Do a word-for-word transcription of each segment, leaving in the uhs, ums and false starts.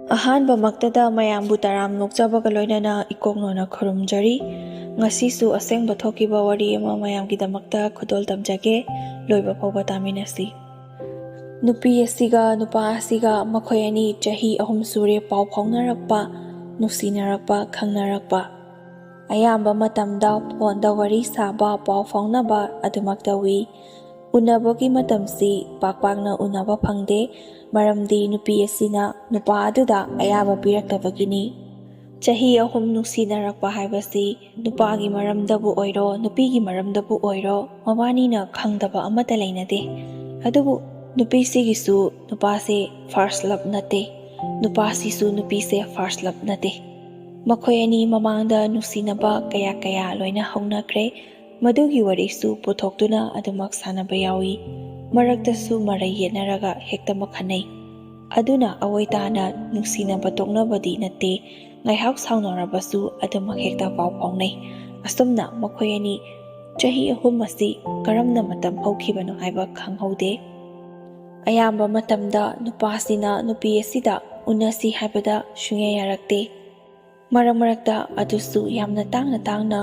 ꯑꯍꯥꯟꯕꯃꯛꯇꯗ ꯃꯌꯥꯝꯕꯨ ꯇꯔꯥꯝ ꯅꯣꯛꯆꯕꯒ ꯂꯣꯏꯅꯅ ꯏꯀꯣꯛꯅꯣꯅ ꯈꯨꯔꯨꯝꯖꯔꯤ꯫ ꯉꯁꯤꯁꯨ ꯑꯁꯦꯡꯕ ꯊꯣꯛꯈꯤꯕ ꯋꯥꯔꯤ ꯑꯃ ꯃꯌꯥꯝꯒꯤꯗꯃꯛꯇ ꯈꯨꯗꯣꯜ ꯇꯝꯖꯒꯦ꯫ ꯂꯣꯏꯕ ꯐꯥꯎꯕ ꯇꯥꯃꯤꯟꯅꯁꯤ꯫ ꯅꯨꯄꯤ ꯑꯁꯤꯒ ꯅꯨꯄꯥ ꯑꯁꯤꯒ ꯃꯈꯣꯏ ꯑꯅꯤ ꯆꯍꯤ ꯑꯍꯨꯝ ꯁꯨꯔꯦ ꯄꯥꯎ ꯐꯥꯎꯅꯔꯛꯄ, ꯅꯨꯡꯁꯤꯅꯔꯛꯄ, ꯈꯪꯅꯔꯛꯄ꯫ ꯑꯌꯥꯝꯕ ꯃꯇꯝꯗ ꯐꯣꯟꯗ ꯋꯥꯔꯤ ꯁꯥꯕ, ꯄꯥꯎ ꯐꯥꯎꯅꯕ ꯑꯗꯨꯃꯛ ꯇꯧꯏ꯫ ꯎꯅꯕꯒꯤ ꯃꯇꯝꯁꯤ ꯄꯥꯛ ꯄꯥꯛꯅ ꯎꯅꯕ ꯐꯪꯗꯦ, ꯃꯔꯝꯗꯤ ꯅꯨꯄꯤ ꯑꯁꯤꯅ ꯅꯨꯄꯥ ꯑꯗꯨꯗ ꯑꯌꯥꯕ ꯄꯤꯔꯛꯇꯕꯒꯤꯅꯤ꯫ ꯆꯍꯤ ꯑꯍꯨꯝ ꯅꯨꯡꯁꯤꯅꯔꯛꯄ ꯍꯥꯏꯕꯁꯤ ꯅꯨꯄꯥꯒꯤ ꯃꯔꯝꯗꯕꯨ ꯑꯣꯏꯔꯣ, ꯅꯨꯄꯤꯒꯤ ꯃꯔꯝꯗꯕꯨ ꯑꯣꯏꯔꯣ, ꯃꯕꯥꯅꯤꯅ ꯈꯪꯗꯕ ꯑꯃꯠꯇ ꯂꯩꯅꯗꯦ꯫ ꯑꯗꯨꯕꯨ ꯅꯨꯄꯤꯁꯤꯒꯤꯁꯨ ꯅꯨꯄꯥꯁꯦ first love ꯅꯠꯇꯦ, ꯅꯨꯄꯥꯁꯤꯁꯨ ꯅꯨꯄꯤꯁꯦ first love ꯅꯠꯇꯦ꯫ ꯃꯈꯣꯏ ꯑꯅꯤ ꯃꯃꯥꯡꯗ ꯅꯨꯡꯁꯤꯅꯕ ꯀꯌꯥ ꯀꯌꯥ ꯂꯣꯏꯅ ꯍꯧꯅꯈ꯭ꯔꯦ꯫ ꯃꯗꯨꯒꯤ ꯋꯥꯔꯤꯁꯨ ꯄꯨꯊꯣꯛꯇꯨꯅ ꯑꯗꯨꯃꯛ ꯁꯥꯟꯅꯕ ꯌꯥꯎꯏ꯫ ꯃꯔꯛꯇꯁꯨ ꯃꯔꯩ ꯌꯦꯠꯅꯔꯒ ꯍꯦꯛꯇꯃꯛ ꯈꯟꯅꯩ꯫ ꯑꯗꯨꯅ ꯑꯑꯣꯏ ꯇꯥꯅ ꯅꯨꯡꯁꯤꯅꯕ ꯇꯣꯛꯅꯕꯗꯤ ꯅꯠꯇꯦ, ꯉꯥꯏꯍꯥꯛ ꯁꯥꯎꯅꯔꯕꯁꯨ ꯑꯗꯨꯃꯛ ꯍꯦꯛꯇ ꯄꯥꯎ ꯐꯥꯎꯅꯩ꯫ ꯑꯁꯨꯝꯅ ꯃꯈꯣꯏ ꯑꯅꯤ ꯆꯍꯤ ꯑꯍꯨꯝ ꯑꯁꯤ ꯀꯔꯝꯅ ꯃꯇꯝ ꯍꯧꯈꯤꯕꯅꯣ ꯍꯥꯏꯕ ꯈꯪꯍꯧꯗꯦ꯫ ꯑꯌꯥꯝꯕ ꯃꯇꯝꯗ ꯅꯨꯄꯥꯁꯤꯅ ꯅꯨꯄꯤ ꯑꯁꯤꯗ ꯎꯅꯁꯤ ꯍꯥꯏꯕꯗ ꯁꯨꯡꯌꯥ ꯌꯥꯔꯛꯇꯦ꯫ ꯃꯔꯛ ꯃꯔꯛꯇ ꯑꯗꯨꯁꯨ ꯌꯥꯝꯅ ꯇꯥꯡꯅ ꯇꯥꯡꯅ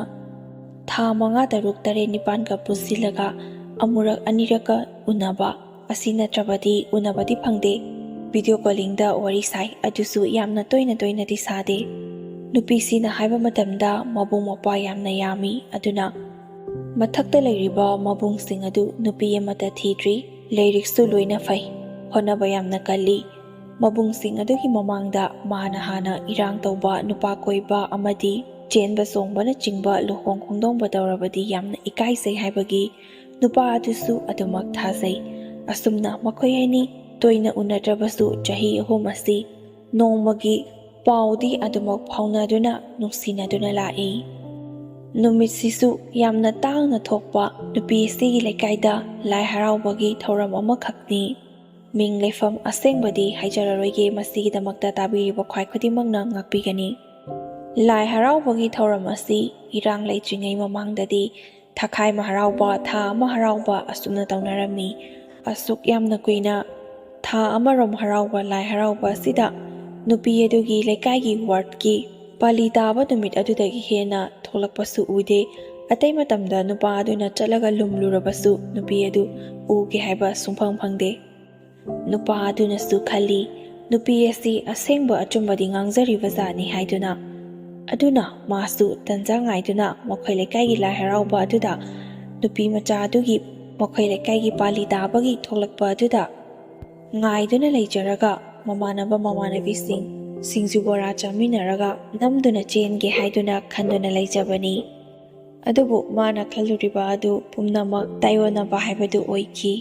ꯊꯥ ꯃꯉꯥ, ꯇꯔꯨꯛ, ꯇꯔꯦꯠ, ꯅꯤꯄꯥꯟꯒ ꯄꯨꯟꯁꯤꯜꯂꯒ ꯑꯃꯨꯔꯛ ꯑꯅꯤꯔꯛꯀ ꯎꯅꯕ ꯑꯁꯤ ꯅꯠꯇ꯭ꯔꯕꯗꯤ ꯎꯅꯕꯗꯤ ꯐꯪꯗꯦ꯫ Video callingꯗ ꯋꯥꯔꯤ ꯁꯥꯏ, ꯑꯗꯨꯁꯨ ꯌꯥꯝꯅ ꯇꯣꯏꯅ ꯇꯣꯏꯅꯗꯤ ꯁꯥꯗꯦ꯫ ꯅꯨꯄꯤꯁꯤꯅ ꯍꯥꯏꯕ ꯃꯇꯝꯗ ꯃꯕꯨꯡ ꯃꯧꯄ꯭ꯋꯥ ꯌꯥꯝꯅ ꯌꯥꯝꯃꯤ, ꯑꯗꯨꯅ ꯃꯊꯛꯇ ꯂꯩꯔꯤꯕ ꯃꯕꯨꯡꯁꯤꯡ ꯑꯗꯨ ꯅꯨꯄꯤ ꯑꯃꯠꯇ ꯊꯤꯗ꯭ꯔꯤ꯫ ꯂꯥꯏꯔꯤꯛꯁꯨ ꯂꯣꯏꯅ ꯐꯩ, ꯍꯣꯠꯅꯕ ꯌꯥꯝꯅ ꯀꯜꯂꯤ꯫ ꯃꯕꯨꯡꯁꯤꯡ ꯑꯗꯨꯒꯤ ꯃꯃꯥꯡꯗ ꯃꯥꯅ ꯍꯥꯟꯅ ꯏꯔꯥꯡ ꯇꯧꯕ, ꯅꯨꯄꯥ ꯀꯣꯏꯕ ꯑꯃꯗꯤ ꯆꯦꯟꯕ ꯆꯣꯡꯕꯅꯆꯤꯡꯕ ꯂꯨꯍꯣꯡ ꯈꯣꯡꯗꯣꯡꯕ ꯇꯧꯔꯕꯗꯤ ꯌꯥꯝꯅ ꯏꯀꯥꯏꯖꯩ ꯍꯥꯏꯕꯒꯤ ꯅꯨꯄꯥ ꯑꯗꯨꯁꯨ ꯑꯗꯨꯃꯛ ꯊꯥꯖꯩ꯫ ꯑꯁꯨꯝꯅ ꯃꯈꯣꯏ ꯑꯅꯤ ꯇꯣꯏꯅ ꯎꯅꯗ꯭ꯔꯕꯁꯨ ꯆꯍꯤ ꯑꯍꯨꯝ ꯑꯁꯤ ꯅꯣꯡꯃꯒꯤ ꯄꯥꯎꯗꯤ ꯑꯗꯨꯃꯛ ꯐꯥꯎꯅꯗꯨꯅ ꯅꯨꯡꯁꯤꯅꯗꯨꯅ ꯂꯥꯛꯏ꯫ ꯅꯨꯃꯤꯠꯁꯤꯁꯨ ꯌꯥꯝꯅ ꯇꯥꯡꯅ ꯊꯣꯛꯄ ꯅꯨꯄꯤ ꯑꯁꯤꯒꯤ ꯂꯩꯀꯥꯏꯗ ꯂꯥꯏ ꯍꯔꯥꯎꯕꯒꯤ ꯊꯧꯔꯝ ꯑꯃꯈꯛꯅꯤ꯫ ꯃꯤꯡ ꯂꯩꯐꯝ ꯑꯁꯦꯡꯕꯗꯤ ꯍꯥꯏꯖꯔꯔꯣꯏꯒꯦ, ꯃꯁꯤꯒꯤꯗꯃꯛꯇ ꯇꯥꯕꯤꯔꯤꯕ ꯈ꯭ꯋꯥꯏ ꯈꯨꯗꯤꯡꯃꯛꯅ ꯉꯥꯛꯄꯤꯒꯅꯤ꯫ ꯂꯥꯏ ꯍꯔꯥꯎꯕꯒꯤ ꯊꯧꯔꯝ ꯑꯁꯤ ꯏꯔꯥꯡ ꯂꯩꯇ꯭ꯔꯤꯉꯩ ꯃꯃꯥꯡꯗꯗꯤ ꯊꯥꯈꯥꯏ ꯑꯃ ꯍꯔꯥꯎꯕ, ꯊꯥ ꯑꯃ ꯍꯔꯥꯎꯕ ꯑꯁꯨꯝꯅ ꯇꯧꯅꯔꯝꯃꯤ꯫ ꯑꯁꯨꯛ ꯌꯥꯝꯅ ꯀꯨꯏꯅ ꯊꯥ ꯑꯃꯔꯣꯝ ꯍꯔꯥꯎꯕ ꯂꯥꯏ ꯍꯔꯥꯎꯕ ꯑꯁꯤꯗ ꯅꯨꯄꯤ ꯑꯗꯨꯒꯤ ꯂꯩꯀꯥꯏꯒꯤ ꯋꯥꯔꯗꯀꯤ ꯄꯥꯂꯤ ꯇꯥꯕ ꯅꯨꯃꯤꯠ ꯑꯗꯨꯗꯒꯤ ꯍꯦꯟꯅ ꯊꯣꯛꯂꯛꯄꯁꯨ ꯎꯗꯦ꯫ ꯑꯇꯩ ꯃꯇꯝꯗ ꯅꯨꯄꯥ ꯑꯗꯨꯅ ꯆꯠꯂꯒ ꯂꯨꯝꯂꯨꯔꯕꯁꯨ ꯅꯨꯄꯤ ꯑꯗꯨ ꯎꯒꯦ ꯍꯥꯏꯕ ꯁꯨꯡꯐꯪ ꯐꯪꯗꯦ꯫ ꯅꯨꯄꯥ ꯑꯗꯨꯅꯁꯨ ꯈꯜꯂꯤ, ꯅꯨꯄꯤ ꯑꯁꯤ ꯑꯁꯦꯡꯕ ꯑꯆꯨꯝꯕꯗꯤ ꯉꯥꯡꯖꯔꯤꯕ ꯖꯥꯠꯅꯤ ꯍꯥꯏꯗꯨꯅ꯫ ꯑꯗꯨꯅ ꯃꯥꯁꯨ ꯇꯟꯖꯥ ꯉꯥꯏꯗꯨꯅ ꯃꯈꯣꯏ ꯂꯩꯀꯥꯏꯒꯤ ꯂꯥꯏ ꯍꯔꯥꯎꯕ ꯑꯗꯨꯗ, ꯅꯨꯄꯤ ꯃꯆꯥ ꯑꯗꯨꯒꯤ ꯃꯈꯣꯏ ꯂꯩꯀꯥꯏꯒꯤ ꯄꯥꯂꯤ ꯇꯥꯕꯒꯤ ꯊꯣꯛꯂꯛꯄ ꯑꯗꯨꯗ ꯉꯥꯏꯗꯨꯅ ꯂꯩꯖꯔꯒ, ꯃꯃꯥꯟꯅꯕ ꯃꯃꯥꯟꯅꯕꯤꯁꯤꯡ ꯁꯤꯡꯖꯨ ꯕꯣꯔꯥ ꯆꯥꯃꯤꯟꯅꯔꯒ ꯅꯝꯗꯨꯅ ꯆꯦꯟꯒꯦ ꯍꯥꯏꯗꯨꯅ ꯈꯟꯗꯨꯅ ꯂꯩꯖꯕꯅꯤ꯫ ꯑꯗꯨꯕꯨ ꯃꯥꯅ ꯈꯜꯂꯨꯔꯤꯕ ꯑꯗꯨ ꯄꯨꯝꯅꯃꯛ ꯇꯥꯏꯑꯣꯟꯅꯕ ꯍꯥꯏꯕꯗꯨ ꯑꯣꯏꯈꯤ꯫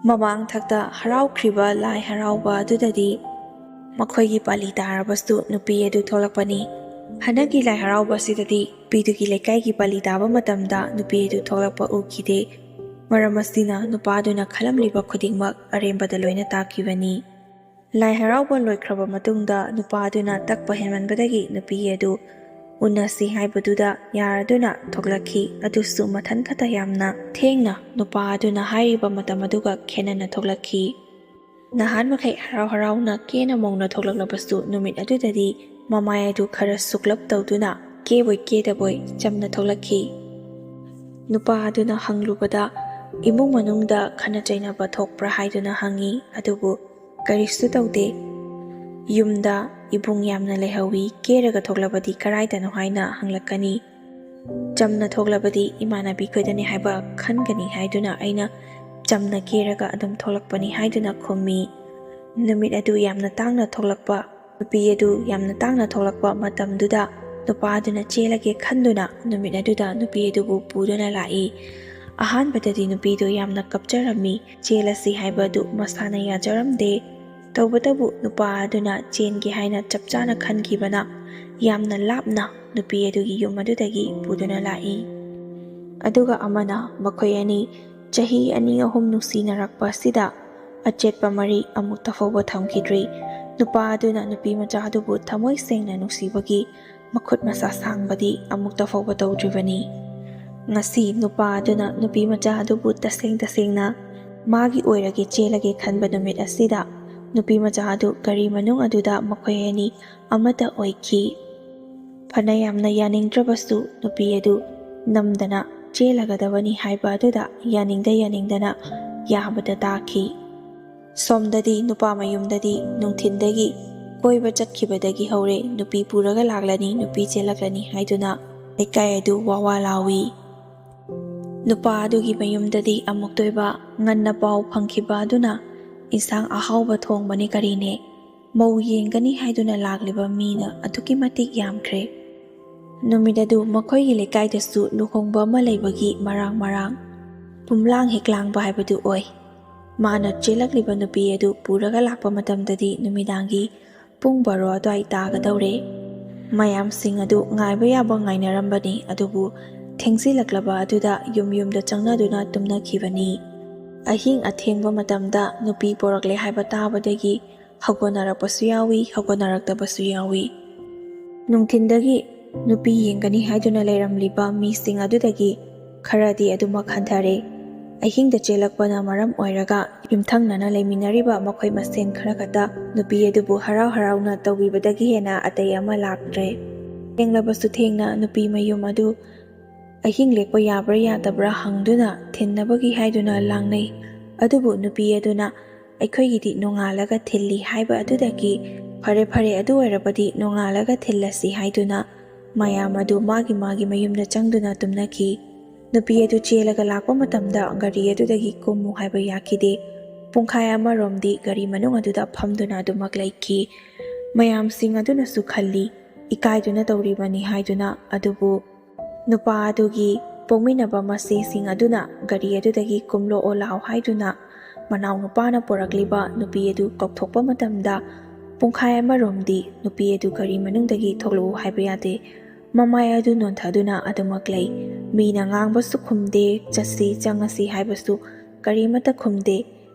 ꯃꯃꯥꯡ ꯊꯛꯇ ꯍꯔꯥꯎꯈ꯭ꯔꯤꯕ ꯂꯥꯏ ꯍꯔꯥꯎꯕ ꯑꯗꯨꯗꯗꯤ ꯃꯈꯣꯏꯒꯤ ꯄꯥꯂꯤ ꯇꯥꯔꯕꯁꯨ ꯅꯨꯄꯤ ꯑꯗꯨ ꯊꯣꯛꯂꯛꯄꯅꯤ꯫ ꯍꯟꯗꯛꯀꯤ ꯂꯥꯏ ꯍꯔꯥꯎꯕ ꯑꯁꯤꯗꯗꯤ ꯅꯨꯄꯤꯗꯨꯒꯤ ꯂꯩꯀꯥꯏꯒꯤ ꯄꯥꯂꯤ ꯇꯥꯕ ꯃꯇꯝꯗ ꯅꯨꯄꯤ ꯑꯗꯨ ꯊꯣꯛꯂꯛꯄ ꯎꯈꯤꯗꯦ꯫ ꯃꯔꯝ ꯑꯁꯤꯅ ꯅꯨꯄꯥꯗꯨꯅ ꯈꯜꯂꯝꯂꯤꯕ ꯈꯨꯗꯤꯡꯃꯛ ꯑꯔꯦꯝꯕꯗ ꯂꯣꯏꯅ ꯇꯥꯈꯤꯕꯅꯤ꯫ ꯂꯥꯏ ꯍꯔꯥꯎꯕ ꯂꯣꯏꯈ꯭ꯔꯕ ꯃꯇꯨꯡꯗ ꯅꯨꯄꯥꯗꯨꯅ ꯇꯛꯄ ꯍꯦꯟꯃꯟꯕꯗꯒꯤ ꯅꯨꯄꯤ ꯑꯗꯨ ꯎꯅꯁꯤ ꯍꯥꯏꯕꯗꯨꯗ ꯌꯥꯔꯗꯨꯅ ꯊꯣꯛꯂꯛꯈꯤ꯫ ꯑꯗꯨꯁꯨ ꯃꯊꯟ ꯈꯛꯇ ꯌꯥꯝꯅ ꯊꯦꯡꯅ ꯅꯨꯄꯥ ꯑꯗꯨꯅ ꯍꯥꯏꯔꯤꯕ ꯃꯇꯝ ꯑꯗꯨꯒ ꯈꯦꯠꯅꯅ ꯊꯣꯛꯂꯛꯈꯤ꯫ ꯅꯍꯥꯟ ꯃꯈꯩ ꯍꯔꯥꯎ ꯍꯔꯥꯎꯅ ꯀꯦꯅ ꯃꯧꯅ ꯊꯣꯛꯂꯛꯂꯕꯁꯨ ꯅꯨꯃꯤꯠ ꯑꯗꯨꯗꯗꯤ ꯃꯃꯥꯏ ꯑꯗꯨ ꯈꯔ ꯁꯨꯛꯂꯞ ꯇꯧꯗꯨꯅ ꯀꯦꯕꯣꯏ ꯀꯦꯗꯕꯣꯏ ꯆꯝꯅ ꯊꯣꯛꯂꯛꯈꯤ꯫ ꯅꯨꯄꯥ ꯑꯗꯨꯅ ꯍꯪꯂꯨꯕꯗ ꯏꯃꯨꯡ ꯃꯅꯨꯡꯗ ꯈꯠꯅ ꯆꯩꯅꯕ ꯊꯣꯛꯄ꯭ꯔꯥ ꯍꯥꯏꯗꯨꯅ ꯍꯪꯉꯤ꯫ ꯑꯗꯨꯕꯨ ꯀꯔꯤꯁꯨ ꯇꯧꯗꯦ꯫ ꯌꯨꯝꯗ ꯏꯕꯨꯡ ꯌꯥꯝꯅ ꯂꯩꯍꯧꯋꯤ, ꯀꯦꯔꯒ ꯊꯣꯛꯂꯕꯗꯤ ꯀꯔꯥꯏꯗꯅꯣ ꯍꯥꯏꯅ ꯍꯪꯂꯛꯀꯅꯤ꯫ ꯆꯝꯅ ꯊꯣꯛꯂꯕꯗꯤ ꯏꯃꯥꯟꯅꯕꯤ ꯈꯣꯏꯗꯅꯤ ꯍꯥꯏꯕ ꯈꯟꯒꯅꯤ ꯍꯥꯏꯗꯨꯅ ꯑꯩꯅ ꯆꯝꯅ ꯀꯦꯔꯒ ꯑꯗꯨꯝ ꯊꯣꯛꯂꯛꯄꯅꯤ ꯍꯥꯏꯗꯨꯅ ꯈꯨꯝꯃꯤ꯫ ꯅꯨꯃꯤꯠ ꯑꯗꯨ ꯌꯥꯝꯅ ꯇꯥꯡꯅ ꯊꯣꯛꯂꯛꯄ, ꯅꯨꯄꯤ ꯑꯗꯨ ꯌꯥꯝꯅ ꯇꯥꯡꯅ ꯊꯣꯛꯂꯛꯄ ꯃꯇꯝꯗꯨꯗ ꯅꯨꯄꯥ ꯑꯗꯨꯅ ꯆꯦꯜꯂꯒꯦ ꯈꯟꯗꯨꯅ ꯅꯨꯃꯤꯠ ꯑꯗꯨꯗ ꯅꯨꯄꯤ ꯑꯗꯨꯕꯨ ꯄꯨꯗꯨꯅ ꯂꯥꯛꯏ꯫ ꯑꯍꯥꯟꯕꯗꯗꯤ ꯅꯨꯄꯤꯗꯨ ꯌꯥꯝꯅ ꯀꯞꯆꯔꯝꯃꯤ꯫ ꯆꯦꯜꯂꯁꯤ ꯍꯥꯏꯕ ꯑꯗꯨ ꯃꯁꯥꯅ ꯌꯥꯖꯔꯝꯗꯦ꯫ ꯇꯧꯕꯇꯕꯨ ꯅꯨꯄꯥ ꯑꯗꯨꯅ ꯆꯦꯟꯒꯦ ꯍꯥꯏꯅ ꯆꯞ ꯆꯥꯅ ꯈꯟꯈꯤꯕꯅ ꯌꯥꯝꯅ ꯂꯥꯞꯅ ꯅꯨꯄꯤ ꯑꯗꯨꯒꯤ ꯌꯨꯝ ꯑꯗꯨꯗꯒꯤ ꯄꯨꯗꯨꯅ ꯂꯥꯛꯏ꯫ ꯑꯗꯨꯒ ꯑꯃꯅ ꯃꯈꯣꯏ ꯑꯅꯤ ꯆꯍꯤ ꯑꯅꯤ ꯑꯍꯨꯝ ꯅꯨꯡꯁꯤꯅꯔꯛꯄ ꯑꯁꯤꯗ ꯑꯆꯦꯠꯄ ꯃꯔꯤ ꯑꯃꯨꯛꯇ ꯐꯥꯎꯕ ꯊꯝꯈꯤꯗ꯭ꯔꯤ꯫ ꯅꯨꯄꯥ ꯑꯗꯨꯅ ꯅꯨꯄꯤ ꯃꯆꯥ ꯑꯗꯨꯕꯨ ꯊꯃꯣꯏ ꯁꯦꯡꯅ ꯅꯨꯡꯁꯤꯕꯒꯤ ꯃꯈꯨꯠ ꯃꯁꯥ ꯁꯥꯡꯕꯗꯤ ꯑꯃꯨꯛꯇ ꯐꯥꯎꯕ ꯇꯧꯗ꯭ꯔꯤꯕꯅꯤ꯫ ꯉꯁꯤ ꯅꯨꯄꯥ ꯑꯗꯨꯅ ꯅꯨꯄꯤ ꯃꯆꯥ ꯑꯗꯨꯕꯨ ꯇꯁꯦꯡ ꯇꯁꯦꯡꯅ ꯃꯥꯒꯤ ꯑꯣꯏꯔꯒꯦ ꯆꯦꯜꯂꯒꯦ ꯈꯟꯕ ꯅꯨꯃꯤꯠ ꯑꯁꯤꯗ ꯅꯨꯄꯤ ꯃꯆꯥ ꯑꯗꯨ ꯒꯥꯔꯤ ꯃꯅꯨꯡ ꯑꯗꯨꯗ ꯃꯈꯣꯏ ꯑꯅꯤ ꯑꯃꯠꯇ ꯑꯣꯏꯈꯤ꯫ ꯐꯅ ꯌꯥꯝꯅ ꯌꯥꯅꯤꯡꯗ꯭ꯔꯕꯁꯨ ꯅꯨꯄꯤ ꯑꯗꯨ ꯅꯝꯗꯅ ꯆꯦꯜꯂꯒꯗꯕꯅꯤ ꯍꯥꯏꯕ ꯑꯗꯨꯗ ꯌꯥꯅꯤꯡꯗ ꯌꯥꯅꯤꯡꯗꯅ ꯌꯥꯕꯗ ꯇꯥꯈꯤ꯫ ꯁꯣꯝꯗꯗꯤ ꯅꯨꯄꯥ ꯃꯌꯨꯝꯗꯗꯤ ꯅꯨꯡꯊꯤꯟꯗꯒꯤ ꯀꯣꯏꯕ ꯆꯠꯈꯤꯕꯗꯒꯤ ꯍꯧꯔꯦ, ꯅꯨꯄꯤ ꯄꯨꯔꯒ ꯂꯥꯛꯂꯅꯤ, ꯅꯨꯄꯤ ꯆꯦꯜꯂꯛꯂꯅꯤ ꯍꯥꯏꯗꯨꯅ ꯂꯩꯀꯥꯏ ꯑꯗꯨ ꯋꯥ ꯋꯥ ꯂꯥꯎꯏ꯫ ꯅꯨꯄꯥ ꯑꯗꯨꯒꯤ ꯃꯌꯨꯝꯗꯗꯤ ꯑꯃꯨꯛꯇꯣꯏꯕ ꯉꯟꯅ ꯄꯥꯎ ꯐꯪꯈꯤꯕ ꯑꯗꯨꯅ ꯏꯟꯁꯥꯡ ꯑꯍꯥꯎꯕ ꯊꯣꯡꯕꯅꯤ ꯀꯔꯤꯅꯦ, ꯃꯧ ꯌꯦꯡꯒꯅꯤ ꯍꯥꯏꯗꯨꯅ ꯂꯥꯛꯂꯤꯕ ꯃꯤꯅ ꯑꯗꯨꯛꯀꯤ ꯃꯇꯤꯛ ꯌꯥꯝꯈ꯭ꯔꯦ꯫ ꯅꯨꯃꯤꯠ ꯑꯗꯨ ꯃꯈꯣꯏꯒꯤ ꯂꯩꯀꯥꯏꯗꯁꯨ ꯂꯨꯍꯣꯡꯕ ꯑꯃ ꯂꯩꯕꯒꯤ ꯃꯔꯥꯡ ꯃꯔꯥꯡ, ꯄꯨꯝꯂꯥꯡ ꯍꯦꯛ ꯂꯥꯡꯕ ꯍꯥꯏꯕꯗꯨ ꯑꯣꯏ꯫ ꯃꯥꯅ ꯆꯦꯜꯂꯛꯂꯤꯕ ꯅꯨꯄꯤ ꯑꯗꯨ ꯄꯨꯔꯒ ꯂꯥꯛꯄ ꯃꯇꯝꯗꯗꯤ ꯅꯨꯃꯤꯗꯥꯡꯒꯤ ꯄꯨꯡ ꯕꯥꯔꯣ ꯑꯗꯨꯋꯥꯏ ꯇꯥꯒꯗꯧꯔꯦ꯫ ꯃꯌꯥꯝꯁꯤꯡ ꯑꯗꯨ ꯉꯥꯏꯕ ꯌꯥꯕ ꯉꯥꯏꯅꯔꯝꯕꯅꯤ, ꯑꯗꯨꯕꯨ ꯊꯦꯡꯖꯤꯜꯂꯛꯂꯕ ꯑꯗꯨꯗ ꯌꯨꯝ ꯌꯨꯝꯗ ꯆꯪꯅꯗꯨꯅ ꯇꯨꯝꯅꯈꯤꯕꯅꯤ꯫ ꯑꯍꯤꯡ ꯑꯊꯦꯡꯕ ꯃꯇꯝꯗ ꯅꯨꯄꯤ ꯄꯣꯔꯛꯂꯦ ꯍꯥꯏꯕ ꯇꯥꯕꯗꯒꯤ ꯍꯧꯒꯠꯅꯔꯛꯄꯁꯨ ꯌꯥꯎꯏ, ꯍꯧꯒꯠꯅꯔꯛꯇꯕꯁꯨ ꯌꯥꯎꯏ꯫ ꯅꯨꯡꯊꯤꯟꯗꯒꯤ ꯅꯨꯄꯤ ꯌꯦꯡꯒꯅꯤ ꯍꯥꯏꯗꯨꯅ ꯂꯩꯔꯝꯂꯤꯕ ꯃꯤꯁꯤꯡ ꯑꯗꯨꯗꯒꯤ ꯈꯔꯗꯤ ꯑꯗꯨꯃꯛ ꯍꯟꯊꯔꯦ꯫ ꯑꯍꯤꯡꯗ ꯆꯦꯜꯂꯛꯄꯅ ꯃꯔꯝ ꯑꯣꯏꯔꯒ ꯌꯨꯝꯊꯪꯅꯅ ꯂꯩꯃꯤꯟꯅꯔꯤꯕ ꯃꯈꯣꯏ ꯃꯁꯦꯟ ꯈꯔ ꯈꯛꯇ ꯅꯨꯄꯤ ꯑꯗꯨꯕꯨ ꯍꯔꯥꯎ ꯍꯔꯥꯎꯅ ꯇꯧꯕꯤꯕꯗꯒꯤ ꯍꯦꯟꯅ ꯑꯇꯩ ꯑꯃ ꯂꯥꯛꯇ꯭ꯔꯦ꯫ ꯊꯦꯡꯂꯕꯁꯨ ꯊꯦꯡꯅ ꯅꯨꯄꯤ ꯃꯌꯨꯝ ꯑꯗꯨ ꯑꯍꯤꯡ ꯂꯦꯛꯄ ꯌꯥꯕ꯭ꯔꯥ ꯌꯥꯗꯕ꯭ꯔꯥ ꯍꯪꯗꯨꯅ ꯊꯤꯟꯅꯕꯒꯤ ꯍꯥꯏꯗꯨꯅ ꯂꯥꯡꯅꯩ꯫ ꯑꯗꯨꯕꯨ ꯅꯨꯄꯤ ꯑꯗꯨꯅ "ꯑꯩꯈꯣꯏꯒꯤꯗꯤ ꯅꯣꯡꯉꯥꯜꯂꯒ ꯊꯤꯜꯂꯤ" ꯍꯥꯏꯕ ꯑꯗꯨꯗꯒꯤ "ꯐꯔꯦ ꯐꯔꯦ, ꯑꯗꯨ ꯑꯣꯏꯔꯕꯗꯤ ꯅꯣꯡꯉꯥꯜꯂꯒ ꯊꯤꯜꯂꯁꯤ" ꯍꯥꯏꯗꯨꯅ ꯃꯌꯥꯝ ꯑꯗꯨ ꯃꯥꯒꯤ ꯃꯥꯒꯤ ꯃꯌꯨꯝꯗ ꯆꯪꯗꯨꯅ ꯇꯨꯝꯅꯈꯤ꯫ ꯅꯨꯄꯤ ꯑꯗꯨ ꯆꯦꯜꯂꯒ ꯂꯥꯛꯄ ꯃꯇꯝꯗ ꯒꯥꯔꯤ ꯑꯗꯨꯗꯒꯤ ꯀꯨꯝꯃꯨ ꯍꯥꯏꯕ ꯌꯥꯈꯤꯗꯦ꯫ ꯄꯨꯡꯈꯥꯏ ꯑꯃꯔꯣꯝꯗꯤ ꯒꯥꯔꯤ ꯃꯅꯨꯡ ꯑꯗꯨꯗ ꯐꯝꯗꯨꯅ ꯑꯗꯨꯃꯛ ꯂꯩꯈꯤ꯫ ꯃꯌꯥꯝꯁꯤꯡ ꯑꯗꯨꯅꯁꯨ ꯈꯜꯂꯤ, ꯏꯀꯥꯏꯗꯨꯅ ꯇꯧꯔꯤꯕꯅꯤ ꯍꯥꯏꯗꯨꯅ꯫ ꯑꯗꯨꯕꯨ ꯅꯨꯄꯥ ꯑꯗꯨꯒꯤ ꯄꯣꯛꯃꯤꯟꯅꯕ ꯃꯆꯦꯁꯤꯡ ꯑꯗꯨꯅ ꯒꯥꯔꯤ ꯑꯗꯨꯗꯒꯤ "ꯀꯨꯝꯂꯛꯑꯣ ꯂꯥꯎ" ꯍꯥꯏꯗꯨꯅ ꯃꯅꯥꯎ ꯅꯨꯄꯥꯅ ꯄꯨꯔꯛꯂꯤꯕ ꯅꯨꯄꯤ ꯑꯗꯨ ꯀꯧꯊꯣꯛꯄ ꯃꯇꯝꯗ ꯄꯨꯡꯈꯥꯏ ꯑꯃꯔꯣꯝꯗꯤ ꯅꯨꯄꯤ ꯑꯗꯨ ꯒꯥꯔꯤ ꯃꯅꯨꯡꯗꯒꯤ ꯊꯣꯛꯂꯛꯎ ꯍꯥꯏꯕ ꯌꯥꯗꯦ꯫ ꯃꯃꯥꯏ ꯑꯗꯨ ꯅꯣꯟꯊꯗꯨꯅ ꯑꯗꯨꯃꯛ ꯂꯩ꯫ ꯃꯤꯅ ꯉꯥꯡꯕꯁꯨ ꯈꯨꯝꯗꯦ, ꯆꯠꯁꯤ ꯆꯪꯉꯁꯤ ꯍꯥꯏꯕꯁꯨ ꯀꯔꯤꯃꯠꯇ ꯈꯨꯝꯗꯦ꯫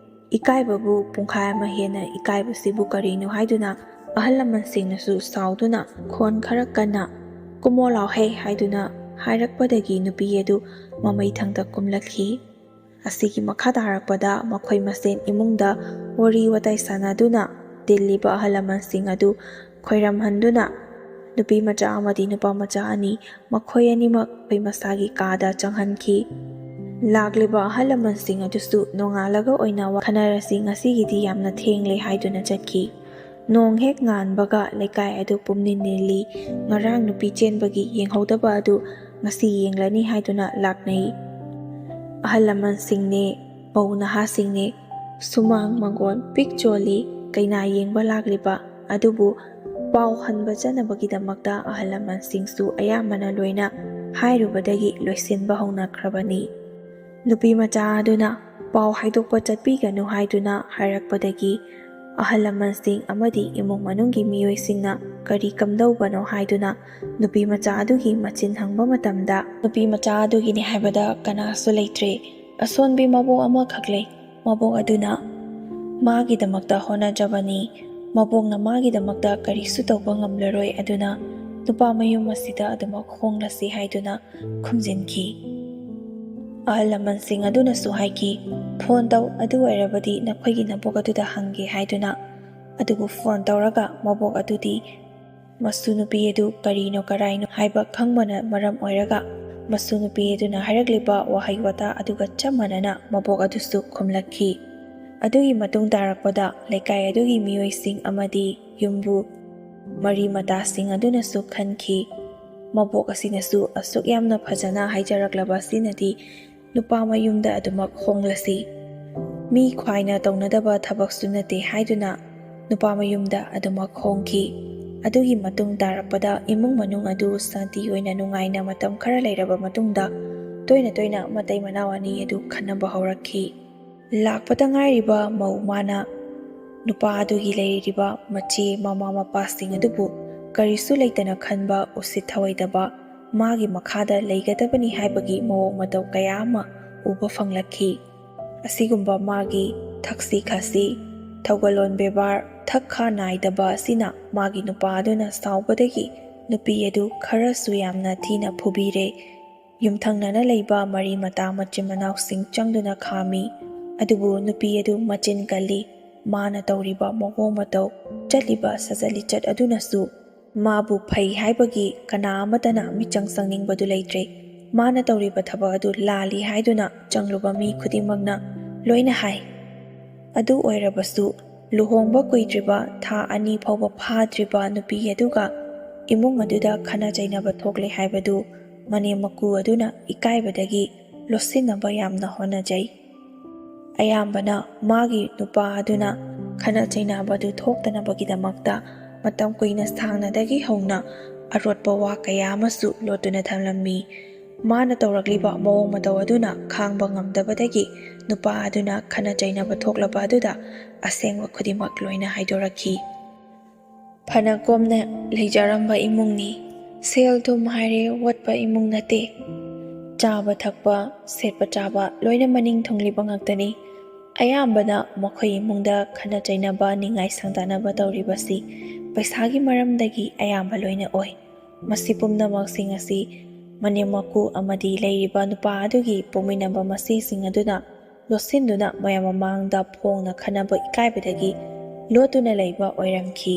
ꯏꯀꯥꯏꯕꯕꯨ ꯄꯨꯡꯈꯥꯏ ꯑꯃ ꯍꯦꯟꯅ ꯏꯀꯥꯏꯕꯁꯤꯕꯨ ꯀꯔꯤꯅꯣ ꯍꯥꯏꯗꯨꯅ ꯑꯍꯜ ꯂꯃꯟꯁꯤꯡꯅꯁꯨ ꯁꯥꯎꯗꯨꯅ ꯈꯣꯟ ꯈꯔ ꯀꯟꯅ "ꯀꯨꯝꯃꯣ ꯂꯥꯎꯍꯦ" ꯍꯥꯏꯗꯨꯅ ꯍꯥꯏꯔꯛꯄꯗꯒꯤ ꯅꯨꯄꯤ ꯑꯗꯨ ꯃꯃꯩ ꯊꯪꯗ ꯀꯨꯝꯂꯛꯈꯤ꯫ ꯑꯁꯤꯒꯤ ꯃꯈꯥ ꯇꯥꯔꯛꯄꯗ ꯃꯈꯣꯏ ꯃꯁꯦꯟ ꯏꯃꯨꯡꯗ ꯋꯥꯔꯤ ꯋꯥꯇꯥꯏ ꯁꯥꯟꯅꯗꯨꯅ ꯇꯤꯜꯂꯤꯕ ꯑꯍꯜ ꯂꯃꯟꯁꯤꯡ ꯑꯗꯨ ꯈꯣꯏꯔꯝꯍꯟꯗꯨꯅ ꯅꯨꯄꯤ ꯃꯆꯥ ꯑꯃꯗꯤ ꯅꯨꯄꯥ ꯃꯆꯥ ꯑꯅꯤ ꯃꯈꯣꯏ ꯑꯅꯤꯃꯛ ꯃꯈꯣꯏ ꯃꯁꯥꯒꯤ ꯀꯥꯗ ꯆꯪꯍꯟꯈꯤ꯫ ꯂꯥꯛꯂꯤꯕ ꯑꯍꯜ ꯂꯃꯟꯁꯤꯡ ꯑꯗꯨꯁꯨ ꯅꯣꯡꯉꯥꯜꯂꯒ ꯑꯣꯏꯅ ꯋꯥ ꯈꯟꯅꯔꯁꯤ, ꯉꯁꯤꯒꯤꯗꯤ ꯌꯥꯝꯅ ꯊꯦꯡꯂꯦ ꯍꯥꯏꯗꯨꯅ ꯆꯠꯈꯤ꯫ ꯅꯣꯡ ꯍꯦꯛ ꯉꯥꯟꯕꯒ ꯂꯩꯀꯥꯏ ꯑꯗꯨ ꯄꯨꯝꯅꯤꯜ ꯅꯤꯜꯂꯤ꯫ ꯉꯔꯥꯡ ꯅꯨꯄꯤ ꯆꯦꯟꯕꯒꯤ ꯌꯦꯡꯍꯧꯗꯕ ꯑꯗꯨ ꯉꯁꯤ ꯌꯦꯡꯂꯅꯤ ꯍꯥꯏꯗꯨꯅ ꯂꯥꯛꯅꯩ꯫ ꯑꯍꯜ ꯂꯃꯟꯁꯤꯡꯅꯦ, ꯃꯧ ꯅꯍꯥꯁꯤꯡꯅꯦ, ꯁꯨꯃꯥꯡ ꯃꯪꯒꯣꯜ ꯄꯤꯛ ꯆꯣꯜꯂꯤ꯫ ꯀꯩꯅꯥ ꯌꯦꯡꯕ ꯂꯥꯛꯂꯤꯕ ꯑꯗꯨꯕꯨ ꯄꯥꯎ ꯍꯟꯕ ꯆꯠꯅꯕꯒꯤꯗꯃꯛꯇ ꯑꯍꯜ ꯂꯃꯟꯁꯤꯡꯁꯨ ꯑꯌꯥꯝꯕꯅ ꯂꯣꯏꯅ ꯍꯥꯏꯔꯨꯕꯗꯒꯤ ꯂꯣꯏꯁꯤꯟꯕ ꯍꯧꯅꯈ꯭ꯔꯕꯅꯤ꯫ ꯅꯨꯄꯤ ꯃꯆꯥ ꯑꯗꯨꯅ ꯄꯥꯎ ꯍꯥꯏꯗꯣꯛꯄ ꯆꯠꯄꯤꯒꯅꯨ ꯍꯥꯏꯗꯨꯅ ꯍꯥꯏꯔꯛꯄꯗꯒꯤ ꯑꯍꯜ ꯂꯃꯟꯁꯤꯡ ꯑꯃꯗꯤ ꯏꯃꯨꯡ ꯃꯅꯨꯡꯒꯤ ꯃꯤꯑꯣꯏꯁꯤꯡꯅ ꯀꯔꯤ ꯀꯝꯗꯧꯕꯅꯣ ꯍꯥꯏꯗꯨꯅ ꯅꯨꯄꯤ ꯃꯆꯥ ꯑꯗꯨꯒꯤ ꯃꯆꯤꯟ ꯍꯪꯕ ꯃꯇꯝꯗ, ꯅꯨꯄꯤ ꯃꯆꯥ ꯑꯗꯨꯒꯤꯅꯤ ꯍꯥꯏꯕꯗ ꯀꯅꯥꯁꯨ ꯂꯩꯇ꯭ꯔꯦ꯫ ꯑꯁꯣꯟꯕꯤ ꯃꯕꯣꯛ ꯑꯃꯈꯛ ꯂꯩ꯫ ꯃꯕꯣꯛ ꯑꯗꯨꯅ ꯃꯥꯒꯤꯗꯃꯛꯇ ꯍꯣꯠꯅꯖꯕꯅꯤ꯫ ꯃꯕꯣꯛꯅ ꯃꯥꯒꯤꯗꯃꯛꯇ ꯀꯔꯤꯁꯨ ꯇꯧꯕ ꯉꯝꯂꯔꯣꯏ, ꯑꯗꯨꯅ ꯅꯨꯄꯥ ꯃꯌꯨꯝ ꯑꯁꯤꯗ ꯑꯗꯨꯃꯛ ꯍꯣꯡꯂꯁꯤ ꯍꯥꯏꯗꯨꯅ ꯈꯨꯝꯖꯤꯟꯈꯤ꯫ ꯑꯍꯜ ꯂꯃꯟꯁꯤꯡ ꯑꯗꯨꯅꯁꯨ ꯍꯥꯏꯈꯤ, "ꯐꯣꯟ ꯇꯧ, ꯑꯗꯨ ꯑꯣꯏꯔꯕꯗꯤ ꯅꯈꯣꯏꯒꯤ ꯅꯕꯣꯛ ꯑꯗꯨꯗ ꯍꯪꯒꯦ" ꯍꯥꯏꯗꯨꯅ꯫ ꯑꯗꯨꯕꯨ ꯐꯣꯟ ꯇꯧꯔꯒ ꯃꯕꯣꯛ ꯑꯗꯨꯗꯤ ꯃꯁꯨ ꯅꯨꯄꯤ ꯑꯗꯨ ꯀꯔꯤꯅꯣ ꯀꯔꯥꯏꯅꯣ ꯍꯥꯏꯕ ꯈꯪꯕꯅ ꯃꯔꯝ ꯑꯣꯏꯔꯒ ꯃꯁꯨ ꯅꯨꯄꯤ ꯑꯗꯨꯅ ꯍꯥꯏꯔꯛꯂꯤꯕ ꯋꯥꯍꯩ ꯋꯥꯇꯥ ꯑꯗꯨꯒ ꯆꯞ ꯃꯥꯟꯅꯅ ꯃꯕꯣꯛ ꯑꯗꯨꯁꯨ ꯈꯨꯝꯂꯛꯈꯤ꯫ ꯑꯗꯨꯒꯤ ꯃꯇꯨꯡ ꯇꯥꯔꯛꯄꯗ ꯂꯩꯀꯥꯏ ꯑꯗꯨꯒꯤ ꯃꯤꯑꯣꯏꯁꯤꯡ ꯑꯃꯗꯤ ꯌꯨꯝꯕꯨ ꯃꯔꯤ ꯃꯇꯥꯁꯤꯡ ꯑꯗꯨꯅꯁꯨ ꯈꯟꯈꯤ, ꯃꯕꯣꯛ ꯑꯁꯤꯅꯁꯨ ꯑꯁꯨꯛ ꯌꯥꯝꯅ ꯐꯖꯅ ꯍꯥꯏꯖꯔꯛꯂꯕ ꯑꯁꯤꯅꯗꯤ ꯅꯨꯄꯥ ꯃꯌꯨꯝꯗ ꯑꯗꯨꯃꯛ ꯍꯣꯡꯂꯁꯤ꯫ ꯃꯤ ꯈ꯭ꯋꯥꯏꯅ ꯇꯧꯅꯗꯕ ꯊꯕꯛꯁꯨ ꯅꯠꯇꯦ ꯍꯥꯏꯗꯨꯅ ꯅꯨꯄꯥ ꯃꯌꯨꯝꯗ ꯑꯗꯨꯃꯛ ꯍꯣꯡꯈꯤ꯫ ꯑꯗꯨꯒꯤ ꯃꯇꯨꯡ ꯇꯥꯔꯛꯄꯗ ꯏꯃꯨꯡ ꯃꯅꯨꯡ ꯑꯗꯨ ꯁꯥꯟꯇꯤ ꯑꯣꯏꯅ ꯅꯨꯡꯉꯥꯏꯅ ꯃꯇꯝ ꯈꯔ ꯂꯩꯔꯕ ꯃꯇꯨꯡꯗ ꯇꯣꯏꯅ ꯇꯣꯏꯅ ꯃꯇꯩ ꯃꯅꯥꯎ ꯑꯅꯤ ꯑꯗꯨ ꯈꯟꯅꯕ ꯍꯧꯔꯛꯈꯤ꯫ ꯂꯥꯛꯄꯗ ꯉꯥꯏꯔꯤꯕ ꯃꯧ ꯃꯥꯅ ꯅꯨꯄꯥ ꯑꯗꯨꯒꯤ ꯂꯩꯔꯤꯕ ꯃꯆꯦ ꯃꯃꯥ ꯃꯄꯥꯁꯤꯡ ꯑꯗꯨꯕꯨ ꯀꯔꯤꯁꯨ ꯂꯩꯇꯅ ꯈꯟꯕ, ꯎꯁꯤꯠ ꯊꯑꯣꯏꯗꯕ, ꯃꯥꯒꯤ ꯃꯈꯥꯗ ꯂꯩꯒꯗꯕꯅꯤ ꯍꯥꯏꯕꯒꯤ ꯃꯑꯣꯡ ꯃꯇꯧ ꯀꯌꯥ ꯑꯃ ꯎꯕ ꯐꯪꯂꯛꯈꯤ꯫ ꯑꯁꯤꯒꯨꯝꯕ ꯃꯥꯒꯤ ꯊꯛꯁꯤ ꯈꯥꯁꯤ, ꯊꯧꯒꯜꯂꯣꯟ ꯕꯦꯕꯥꯔ, ꯊꯛ ꯈꯥ ꯅꯥꯏꯗꯕ ꯑꯁꯤꯅ ꯃꯥꯒꯤ ꯅꯨꯄꯥ ꯑꯗꯨꯅ ꯁꯥꯎꯕꯗꯒꯤ ꯅꯨꯄꯤ ꯑꯗꯨ ꯈꯔꯁꯨ ꯌꯥꯝꯅ ꯊꯤꯅ ꯐꯨꯕꯤꯔꯦ꯫ ꯌꯨꯝꯊꯪꯅꯅ ꯂꯩꯕ ꯃꯔꯤ ꯃꯇꯥ ꯃꯆꯤꯟ ꯃꯅꯥꯎꯁꯤꯡ ꯆꯪꯗꯨꯅ ꯈꯥꯝꯃꯤ꯫ ꯑꯗꯨꯕꯨ ꯅꯨꯄꯤ ꯑꯗꯨ ꯃꯆꯤꯟ ꯀꯜꯂꯤ꯫ ꯃꯥꯅ ꯇꯧꯔꯤꯕ ꯃꯑꯣꯡ ꯃꯇꯧ, ꯆꯠꯂꯤꯕ ꯁꯥꯖꯠ ꯂꯤꯆꯠ ꯑꯗꯨꯅꯁꯨ ꯃꯥꯕꯨ ꯐꯩ ꯍꯥꯏꯕꯒꯤ ꯀꯅꯥ ꯑꯃꯠꯇꯅ ꯃꯤꯆꯪ ꯆꯪꯅꯤꯡꯕꯗꯨ ꯂꯩꯇ꯭ꯔꯦ꯫ ꯃꯥꯅ ꯇꯧꯔꯤꯕ ꯊꯕꯛ ꯑꯗꯨ ꯂꯥꯜꯂꯤ ꯍꯥꯏꯗꯨꯅ ꯆꯪꯂꯨꯕ ꯃꯤ ꯈꯨꯗꯤꯡꯃꯛꯅ ꯂꯣꯏꯅ ꯍꯥꯏ꯫ ꯑꯗꯨ ꯑꯣꯏꯔꯕꯁꯨ, ꯂꯨꯍꯣꯡꯕ ꯀꯨꯏꯗ꯭ꯔꯤꯕ, ꯊꯥ ꯑꯅꯤ ꯐꯥꯎꯕ ꯐꯥꯗ꯭ꯔꯤꯕ ꯅꯨꯄꯤ ꯑꯗꯨꯒ ꯏꯃꯨꯡ ꯑꯗꯨꯗ ꯈꯠꯅ ꯆꯩꯅꯕ ꯊꯣꯛꯂꯦ ꯍꯥꯏꯕꯗꯨ ꯃꯅꯦꯝ ꯃꯀꯨ ꯑꯗꯨꯅ ꯏꯀꯥꯏꯕꯗꯒꯤ ꯂꯣꯠꯁꯤꯟꯅꯕ ꯌꯥꯝꯅ ꯍꯣꯠꯅꯖꯩ꯫ ꯑꯌꯥꯝꯕꯅ ꯃꯥꯒꯤ ꯅꯨꯄꯥ ꯑꯗꯨꯅ ꯈꯠꯅ ꯆꯩꯅꯕꯗꯨ ꯊꯣꯛꯇꯅꯕꯒꯤꯗꯃꯛꯇ ꯃꯇꯝ ꯀꯨꯏꯅ ꯁꯥꯡꯅꯗꯒꯤ ꯍꯧꯅ ꯑꯔꯣꯠꯄ ꯋꯥ ꯀꯌꯥ ꯑꯃꯁꯨ ꯂꯣꯠꯇꯨꯅ ꯊꯝꯂꯝꯃꯤ꯫ ꯃꯥꯅ ꯇꯧꯔꯛꯂꯤꯕ ꯃꯑꯣꯡ ꯃꯇꯧ ꯑꯗꯨꯅ ꯈꯥꯡꯕ ꯉꯝꯗꯕꯗꯒꯤ ꯅꯨꯄꯥ ꯑꯗꯨꯅ ꯈꯠꯅ ꯆꯩꯅꯕ ꯊꯣꯛꯂꯕ ꯑꯗꯨꯗ ꯑꯁꯦꯡꯕ ꯈꯨꯗꯤꯡꯃꯛ ꯂꯣꯏꯅ ꯍꯥꯏꯗꯣꯔꯛꯈꯤ꯫ ꯐꯅ ꯀꯣꯝꯅ ꯂꯩꯖꯔꯝꯕ ꯏꯃꯨꯡꯅꯤ꯫ ꯁꯦꯜ ꯊꯨꯝ ꯍꯥꯏꯔꯦ ꯋꯥꯠꯄ ꯏꯃꯨꯡ ꯅꯠꯇꯦ꯫ ꯆꯥꯕ ꯊꯛꯄ, ꯁꯦꯠꯄ ꯆꯥꯕ ꯂꯣꯏꯅ ꯃꯅꯤꯡ ꯊꯨꯡꯂꯤꯕ ꯉꯥꯛꯇꯅꯤ꯫ ꯑꯌꯥꯝꯕꯅ ꯃꯈꯣꯏ ꯏꯃꯨꯡꯗ ꯈꯠꯅ ꯆꯩꯅꯕ, ꯅꯤꯡꯉꯥꯏ ꯁꯪꯗꯥꯅꯕ ꯇꯧꯔꯤꯕꯁꯤ ꯄꯩꯁꯥꯒꯤ ꯃꯔꯝꯗꯒꯤ ꯑꯌꯥꯝꯕ ꯂꯣꯏꯅ ꯑꯣꯏ꯫ ꯃꯁꯤ ꯄꯨꯝꯅꯃꯛꯁꯤꯡ ꯑꯁꯤ ꯃꯅꯦꯝ ꯃꯀꯨ ꯑꯃꯗꯤ ꯂꯩꯔꯤꯕ ꯅꯨꯄꯥ ꯑꯗꯨꯒꯤ ꯄꯣꯛꯃꯤꯟꯅꯕ ꯃꯆꯦꯁꯤꯡ ꯑꯗꯨꯅ ꯂꯣꯠꯁꯤꯟꯗꯨꯅ ꯃꯌꯥꯝ ꯃꯃꯥꯡꯗ ꯐꯣꯡꯅ ꯈꯟꯅꯕ ꯏꯀꯥꯏꯕꯗꯒꯤ ꯂꯣꯠꯇꯨꯅ ꯂꯩꯕ ꯑꯣꯏꯔꯝꯈꯤ꯫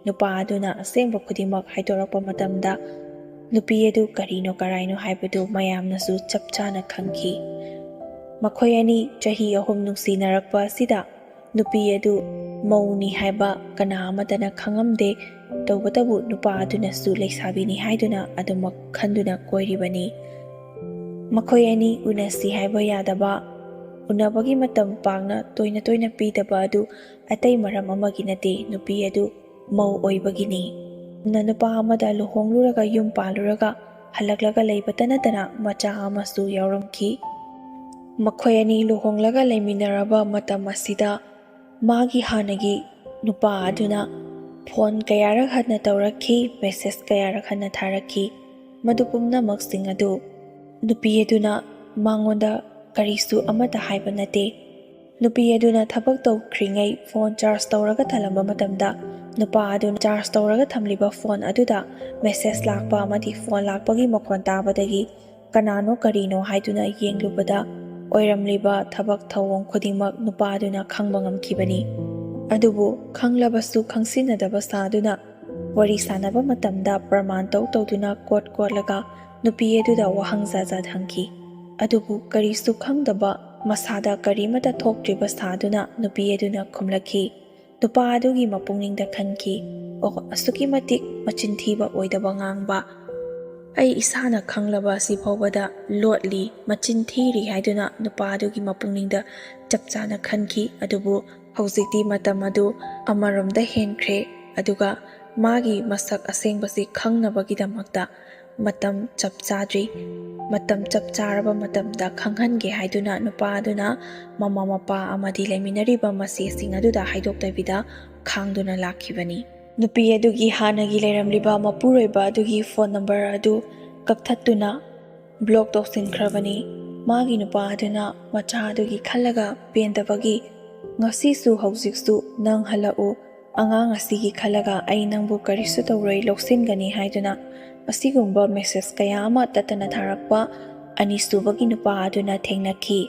ꯅꯨꯄꯥ ꯑꯗꯨꯅ ꯑꯁꯦꯡꯕ ꯈꯨꯗꯤꯡꯃꯛ ꯍꯥꯏꯗꯣꯔꯛꯄ ꯃꯇꯝꯗ ꯅꯨꯄꯤ ꯑꯗꯨ ꯀꯔꯤꯅꯣ ꯀꯔꯥꯏꯅꯣ ꯍꯥꯏꯕꯗꯨ ꯃꯌꯥꯝꯅꯁꯨ ꯆꯞ ꯆꯥꯅ ꯈꯪꯈꯤ꯫ ꯃꯈꯣꯏ ꯑꯅꯤ ꯆꯍꯤ ꯑꯍꯨꯝ ꯅꯨꯡꯁꯤꯅꯔꯛꯄ ꯑꯁꯤꯗ ꯅꯨꯄꯤ ꯑꯗꯨ ꯃꯧꯅꯤ ꯍꯥꯏꯕ ꯀꯅꯥ ꯑꯃꯠꯇꯅ ꯈꯪꯉꯝꯗꯦ꯫ ꯇꯧꯕꯇꯕꯨ ꯅꯨꯄꯥ ꯑꯗꯨꯅꯁꯨ ꯂꯩꯁꯥꯕꯤꯅꯤ ꯍꯥꯏꯗꯨꯅ ꯑꯗꯨꯃꯛ ꯈꯟꯗꯨꯅ ꯀꯣꯏꯔꯤꯕꯅꯤ꯫ ꯃꯈꯣꯏ ꯑꯅꯤ ꯎꯅꯁꯤ ꯍꯥꯏꯕ ꯌꯥꯗꯕ, ꯎꯅꯕꯒꯤ ꯃꯇꯝ ꯄꯥꯛꯅ ꯇꯣꯏꯅ ꯇꯣꯏꯅ ꯄꯤꯗꯕ ꯑꯗꯨ ꯑꯇꯩ ꯃꯔꯝ ꯑꯃꯒꯤ ꯅꯠꯇꯦ, ꯅꯨꯄꯤ ꯑꯗꯨ ꯃꯧ ꯑꯣꯏꯕꯒꯤꯅꯤ꯫ ꯅ ꯅꯨꯄꯥ ꯑꯃꯗ ꯂꯨꯍꯣꯡꯂꯨꯔꯒ ꯌꯨꯝ ꯄꯥꯜꯂꯨꯔꯒ ꯍꯜꯂꯛꯂꯒ ꯂꯩꯕꯇ ꯅꯠꯇꯅ ꯃꯆꯥ ꯑꯃꯁꯨ ꯌꯥꯎꯔꯝꯈꯤ꯫ ꯃꯈꯣꯏ ꯑꯅꯤ ꯂꯨꯍꯣꯡꯂꯒ ꯂꯩꯃꯤꯟꯅꯔꯕ ꯃꯇꯝ ꯑꯁꯤꯗ ꯃꯥꯒꯤ ꯍꯥꯟꯅꯒꯤ ꯅꯨꯄꯥ ꯑꯗꯨꯅ ꯐꯣꯟ ꯀꯌꯥꯔꯛ ꯍꯟꯅ ꯇꯧꯔꯛꯈꯤ, ꯃꯦꯁꯦꯖ ꯀꯌꯥꯔꯛ ꯍꯟꯅ ꯊꯥꯔꯛꯈꯤ꯫ ꯃꯗꯨ ꯄꯨꯝꯅꯃꯛꯁꯤꯡ ꯑꯗꯨ ꯅꯨꯄꯤ ꯑꯗꯨꯅ ꯃꯉꯣꯟꯗ ꯀꯔꯤꯁꯨ ꯑꯃꯠꯇ ꯍꯥꯏꯕ ꯅꯠꯇꯦ꯫ ꯅꯨꯄꯤ ꯑꯗꯨꯅ ꯊꯕꯛ ꯇꯧꯈ꯭ꯔꯤꯉꯩ ꯐꯣꯟ ꯆꯥꯔꯖ ꯇꯧꯔꯒ ꯊꯝꯂꯝꯕ ꯃꯇꯝꯗ ꯅꯨꯄꯥ ꯑꯗꯨꯅ ꯆꯥꯔꯖ ꯇꯧꯔꯒ ꯊꯝꯂꯤꯕ ꯐꯣꯟ ꯑꯗꯨꯗ ꯃꯦꯁꯦꯖ ꯂꯥꯛꯄ ꯑꯃꯗꯤ ꯐꯣꯟ ꯂꯥꯛꯄꯒꯤ ꯃꯈꯣꯟ ꯇꯥꯕꯗꯒꯤ ꯀꯅꯥꯅꯣ ꯀꯔꯤꯅꯣ ꯍꯥꯏꯗꯨꯅ ꯌꯦꯡꯂꯨꯕꯗ ꯑꯣꯏꯔꯝꯂꯤꯕ ꯊꯕꯛ ꯊꯧꯑꯣꯡ ꯈꯨꯗꯤꯡꯃꯛ ꯅꯨꯄꯥ ꯑꯗꯨꯅ ꯈꯪꯕ ꯉꯝꯈꯤꯕꯅꯤ꯫ ꯑꯗꯨꯕꯨ ꯈꯪꯂꯕꯁꯨ ꯈꯪꯁꯤꯟꯅꯗꯕ ꯁꯥꯗꯨꯅ ꯋꯥꯔꯤ ꯁꯥꯟꯅꯕ ꯃꯇꯝꯗ ꯄ꯭ꯔꯃꯥꯟ ꯇꯧ ꯇꯧꯗꯨꯅ ꯀꯣꯠ ꯀꯣꯠꯂꯒ ꯅꯨꯄꯤ ꯑꯗꯨꯗ ꯋꯥꯍꯪ ꯖꯥꯠ ꯖꯥꯠ ꯍꯪꯈꯤ꯫ ꯑꯗꯨꯕꯨ ꯀꯔꯤꯁꯨ ꯈꯪꯗꯕ, ꯃꯁꯥꯗ ꯀꯔꯤꯃꯠꯇ ꯊꯣꯛꯇ꯭ꯔꯤꯕ ꯁꯥꯗꯨꯅ ꯅꯨꯄꯤ ꯑꯗꯨꯅ ꯈꯨꯝꯂꯛꯈꯤ꯫ ꯅꯨꯄꯥ ꯑꯗꯨꯒꯤ ꯃꯄꯨꯛꯅꯤꯡꯗ ꯈꯟꯈꯤ, "ꯑꯣ, ꯑꯁꯨꯛꯀꯤ ꯃꯇꯤꯛ ꯃꯆꯤꯟ ꯊꯤꯕ ꯑꯣꯏꯗꯕ ꯉꯥꯡꯕ꯫ ꯑꯩ ꯏꯁꯥꯅ ꯈꯪꯂꯕ ꯑꯁꯤ ꯐꯥꯎꯕꯗ ꯂꯣꯠꯂꯤ, ꯃꯆꯤꯟ ꯊꯤꯔꯤ" ꯍꯥꯏꯗꯨꯅ ꯅꯨꯄꯥ ꯑꯗꯨꯒꯤ ꯃꯄꯨꯛꯅꯤꯡꯗ ꯆꯞ ꯆꯥꯅ ꯈꯟꯈꯤ꯫ ꯑꯗꯨꯕꯨ ꯍꯧꯖꯤꯛꯇꯤ ꯃꯇꯝ ꯑꯗꯨ ꯑꯃꯔꯣꯝꯗ ꯍꯦꯟꯈ꯭ꯔꯦ, ꯑꯗꯨꯒ ꯃꯥꯒꯤ ꯃꯁꯛ ꯑꯁꯦꯡꯕꯁꯤ ꯈꯪꯅꯕꯒꯤꯗꯃꯛꯇ ꯃꯇꯝ ꯆꯞ ꯆꯥꯗ꯭ꯔꯤ꯫ ꯃꯇꯝ ꯆꯞ ꯆꯥꯔꯕ ꯃꯇꯝꯗ ꯈꯪꯍꯟꯒꯦ ꯍꯥꯏꯗꯨꯅ ꯅꯨꯄꯥ ꯑꯗꯨꯅ ꯃꯃꯥ ꯃꯄꯥ ꯑꯃꯗꯤ ꯂꯩꯃꯤꯟꯅꯔꯤꯕ ꯃꯆꯦꯁꯤꯡ ꯑꯗꯨꯗ ꯍꯥꯏꯗꯣꯛꯇꯕꯤꯗ ꯈꯥꯡꯗꯨꯅ ꯂꯥꯛꯈꯤꯕꯅꯤ꯫ ꯅꯨꯄꯤ ꯑꯗꯨꯒꯤ ꯍꯥꯟꯅꯒꯤ ꯂꯩꯔꯝꯂꯤꯕ ꯃꯄꯨꯔꯣꯏꯕ ꯑꯗꯨꯒꯤ ꯐꯣꯟ ꯅꯝꯕꯔ ꯑꯗꯨ ꯀꯛꯊꯠꯇꯨꯅ ꯕ꯭ꯂꯣꯛ ꯇꯧꯁꯤꯟꯈ꯭ꯔꯕꯅꯤ꯫ ꯃꯥꯒꯤ ꯅꯨꯄꯥ ꯑꯗꯨꯅ ꯃꯆꯥ ꯑꯗꯨꯒꯤ ꯈꯜꯂꯒ ꯄꯦꯟꯗꯕꯒꯤ ꯉꯁꯤꯁꯨ ꯍꯧꯖꯤꯛꯁꯨ "ꯅꯪ ꯍꯜꯂꯛꯎ, ꯑꯉꯥꯡ ꯑꯁꯤꯒꯤ ꯈꯜꯂꯒ ꯑꯩ ꯅꯪꯕꯨ ꯀꯔꯤꯁꯨ ꯇꯧꯔꯣꯏ, ꯂꯧꯁꯤꯟꯒꯅꯤ" ꯍꯥꯏꯗꯨꯅ ꯑꯁꯤꯒꯨꯝꯕ ꯃꯦꯁꯦꯖ ꯀꯌꯥ ꯑꯃ ꯇꯠꯇꯅ ꯊꯥꯔꯛꯄ ꯑꯅꯤꯁꯨꯕꯒꯤ ꯅꯨꯄꯥ ꯑꯗꯨꯅ ꯊꯦꯡꯅꯈꯤ꯫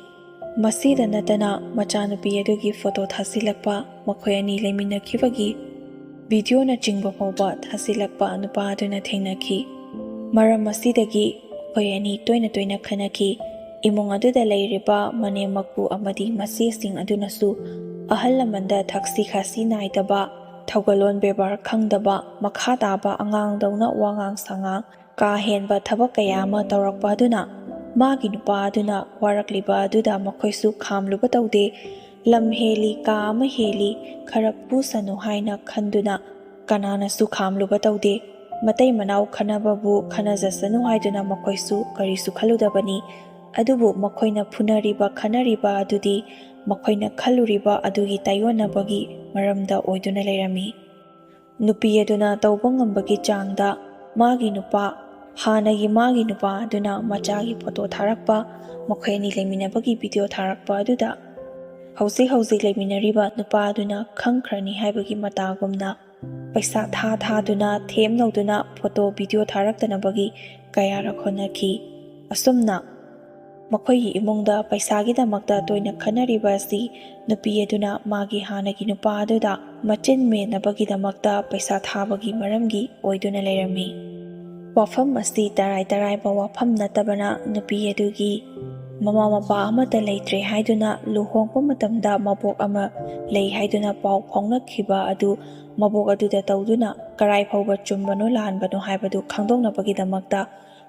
ꯃꯁꯤꯗ ꯅꯠꯇꯅ ꯃꯆꯥꯅꯨꯄꯤ ꯑꯗꯨꯒꯤ ꯐꯣꯇꯣ ꯊꯥꯖꯤꯜꯂꯛꯄ, ꯃꯈꯣꯏ ꯑꯅꯤ ꯂꯩꯃꯤꯟꯅꯈꯤꯕꯒꯤ ꯚꯤꯗꯤꯑꯣꯅꯆꯤꯡꯕ ꯐꯥꯎꯕ ꯊꯥꯖꯤꯜꯂꯛꯄ ꯅꯨꯄꯥ ꯑꯗꯨꯅ ꯊꯦꯡꯅꯈꯤ꯫ ꯃꯔꯝ ꯑꯁꯤꯗꯒꯤ ꯃꯈꯣꯏ ꯑꯅꯤ ꯇꯣꯏꯅ ꯇꯣꯏꯅ ꯈꯠꯅꯈꯤ꯫ ꯏꯃꯨꯡ ꯑꯗꯨꯗ ꯂꯩꯔꯤꯕ ꯃꯅꯦꯝ ꯃꯀꯨ ꯑꯃꯗꯤ ꯃꯆꯦꯁꯤꯡ ꯑꯗꯨꯅꯁꯨ ꯑꯍꯜ ꯂꯃꯟꯗ ꯊꯛꯁꯤ ꯈꯥꯁꯤ ꯅꯥꯏꯗꯕ, ꯊꯧꯒꯜꯂꯣꯟ ꯕꯦꯕꯥꯔ ꯈꯪꯗꯕ, ꯃꯈꯥ ꯇꯥꯕ ꯑꯉꯥꯡꯗꯧꯅ ꯋꯥꯉꯥꯡ ꯁꯉꯥꯡ, ꯀꯥ ꯍꯦꯟꯕ ꯊꯕꯛ ꯀꯌꯥ ꯑꯃ ꯇꯧꯔꯛꯄ ꯑꯗꯨꯅ ꯃꯥꯒꯤ ꯅꯨꯄꯥ ꯑꯗꯨꯅ ꯋꯥꯔꯛꯂꯤꯕ ꯑꯗꯨꯗ ꯃꯈꯣꯏꯁꯨ ꯈꯥꯝꯂꯨꯕ ꯇꯧꯗꯦ꯫ ꯂꯝ ꯍꯦꯜꯂꯤ, ꯀꯥ ꯑꯃ ꯍꯦꯜꯂꯤ, ꯈꯔ ꯄꯨꯁꯅꯨ ꯍꯥꯏꯅ ꯈꯟꯗꯨꯅ ꯀꯅꯥꯅꯁꯨ ꯈꯥꯝꯂꯨꯕ ꯇꯧꯗꯦ꯫ ꯃꯇꯩ ꯃꯅꯥꯎ ꯈꯟꯅꯕꯕꯨ ꯈꯟꯅꯖꯁꯅꯨ ꯍꯥꯏꯗꯨꯅ ꯃꯈꯣꯏꯁꯨ ꯀꯔꯤꯁꯨ ꯈꯜꯂꯨꯗꯕꯅꯤ꯫ ꯑꯗꯨꯕꯨ ꯃꯈꯣꯏꯅ ꯐꯨꯅꯔꯤꯕ, ꯈꯟꯅꯔꯤꯕ ꯑꯗꯨꯗꯤ ꯃꯈꯣꯏꯅ ꯈꯜꯂꯨꯔꯤꯕ ꯑꯗꯨꯒꯤ ꯇꯥꯏꯑꯣꯟꯅꯕꯒꯤ ꯃꯔꯝꯗ ꯑꯣꯏꯗꯨꯅ ꯂꯩꯔꯝꯃꯤ꯫ ꯅꯨꯄꯤ ꯑꯗꯨꯅ ꯇꯧꯕ ꯉꯝꯕꯒꯤ ꯆꯥꯡꯗ ꯃꯥꯒꯤ ꯅꯨꯄꯥ, ꯍꯥꯟꯅꯒꯤ ꯃꯥꯒꯤ ꯅꯨꯄꯥ ꯑꯗꯨꯅ ꯃꯆꯥꯒꯤ ꯐꯣꯇꯣ ꯊꯥꯔꯛꯄ, ꯃꯈꯣꯏ ꯑꯅꯤ ꯂꯩꯃꯤꯟꯅꯕꯒꯤ ꯚꯤꯗꯤꯑꯣ ꯊꯥꯔꯛꯄ ꯑꯗꯨꯗ ꯍꯧꯖꯤꯛ ꯍꯧꯖꯤꯛ ꯂꯩꯃꯤꯟꯅꯔꯤꯕ ꯅꯨꯄꯥ ꯑꯗꯨꯅ ꯈꯪꯈ꯭ꯔꯅꯤ ꯍꯥꯏꯕꯒꯤ ꯃꯇꯥꯒꯨꯝꯅ ꯄꯩꯁꯥ ꯊꯥ ꯊꯥꯗꯨꯅ, ꯊꯦꯝ ꯂꯧꯗꯨꯅ ꯐꯣꯇꯣ ꯚꯤꯗꯤꯑꯣ ꯊꯥꯔꯛꯇꯅꯕꯒꯤ ꯀꯌꯥꯔꯛ ꯍꯣꯠꯅꯈꯤ꯫ ꯑꯁꯨꯝꯅ ꯃꯈꯣꯏꯒꯤ ꯏꯃꯨꯡꯗ ꯄꯩꯁꯥꯒꯤꯗꯃꯛꯇ ꯇꯣꯏꯅ ꯈꯟꯅꯔꯤꯕ ꯑꯁꯤ ꯅꯨꯄꯤ ꯑꯗꯨꯅ ꯃꯥꯒꯤ ꯍꯥꯟꯅꯒꯤ ꯅꯨꯄꯥ ꯑꯗꯨꯗ ꯃꯆꯤꯟ ꯃꯦꯟꯅꯕꯒꯤꯗꯃꯛꯇ ꯄꯩꯁꯥ ꯊꯥꯕꯒꯤ ꯃꯔꯝꯒꯤ ꯑꯣꯏꯗꯨꯅ ꯂꯩꯔꯝꯃꯤ꯫ ꯋꯥꯐꯝ ꯑꯁꯤ ꯇꯔꯥꯏ ꯇꯔꯥꯏꯕ ꯋꯥꯐꯝ ꯅꯠꯇꯕꯅ, ꯅꯨꯄꯤ ꯑꯗꯨꯒꯤ ꯃꯃꯥ ꯃꯄꯥ ꯑꯃꯠꯇ ꯂꯩꯇ꯭ꯔꯦ ꯍꯥꯏꯗꯨꯅ ꯂꯨꯍꯣꯡꯕ ꯃꯇꯝꯗ ꯃꯕꯣꯛ ꯑꯃ ꯂꯩ ꯍꯥꯏꯗꯨꯅ ꯄꯥꯎ ꯐꯥꯎꯅꯈꯤꯕ ꯑꯗꯨ ꯃꯕꯣꯛ ꯑꯗꯨꯗ ꯇꯧꯗꯨꯅ ꯀꯔꯥꯏ ꯐꯥꯎꯕ ꯆꯨꯝꯕꯅꯣ ꯂꯥꯟꯕꯅꯣ ꯍꯥꯏꯕꯗꯨ ꯈꯪꯗꯣꯛꯅꯕꯒꯤꯗꯃꯛꯇ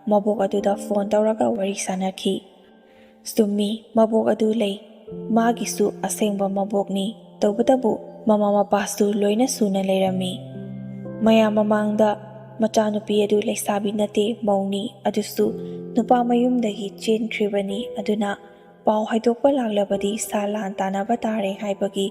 ꯃꯕꯣꯛ ꯑꯗꯨꯗ ꯐꯣꯟ ꯇꯧꯔꯒ ꯋꯥꯔꯤ ꯁꯥꯟꯅꯈꯤ꯫ ꯆꯨꯝꯃꯤ, ꯃꯕꯣꯛ ꯑꯗꯨ ꯂꯩ꯫ ꯃꯥꯒꯤꯁꯨ ꯑꯁꯦꯡꯕ ꯃꯕꯣꯛꯅꯤ꯫ ꯇꯧꯕꯇꯕꯨ ꯃꯃꯥ ꯃꯄꯥꯁꯨ ꯂꯣꯏꯅ ꯁꯨꯅ ꯂꯩꯔꯝꯃꯤ꯫ ꯃꯌꯥꯝ ꯃꯃꯥꯡꯗ ꯃꯆꯥꯅꯨꯄꯤ ꯑꯗꯨ ꯂꯩꯁꯥꯕꯤ ꯅꯠꯇꯦ, ꯃꯧꯅꯤ꯫ ꯑꯗꯨꯁꯨ ꯅꯨꯄꯥ ꯃꯌꯨꯝꯗꯒꯤ ꯆꯦꯟꯈ꯭ꯔꯤꯕꯅꯤ꯫ ꯑꯗꯨꯅ ꯄꯥꯎ ꯍꯥꯏꯗꯣꯛꯄ ꯂꯥꯛꯂꯕꯗꯤ ꯁꯥ ꯂꯥꯟ ꯇꯥꯅꯕ ꯇꯥꯔꯦ ꯍꯥꯏꯕꯒꯤ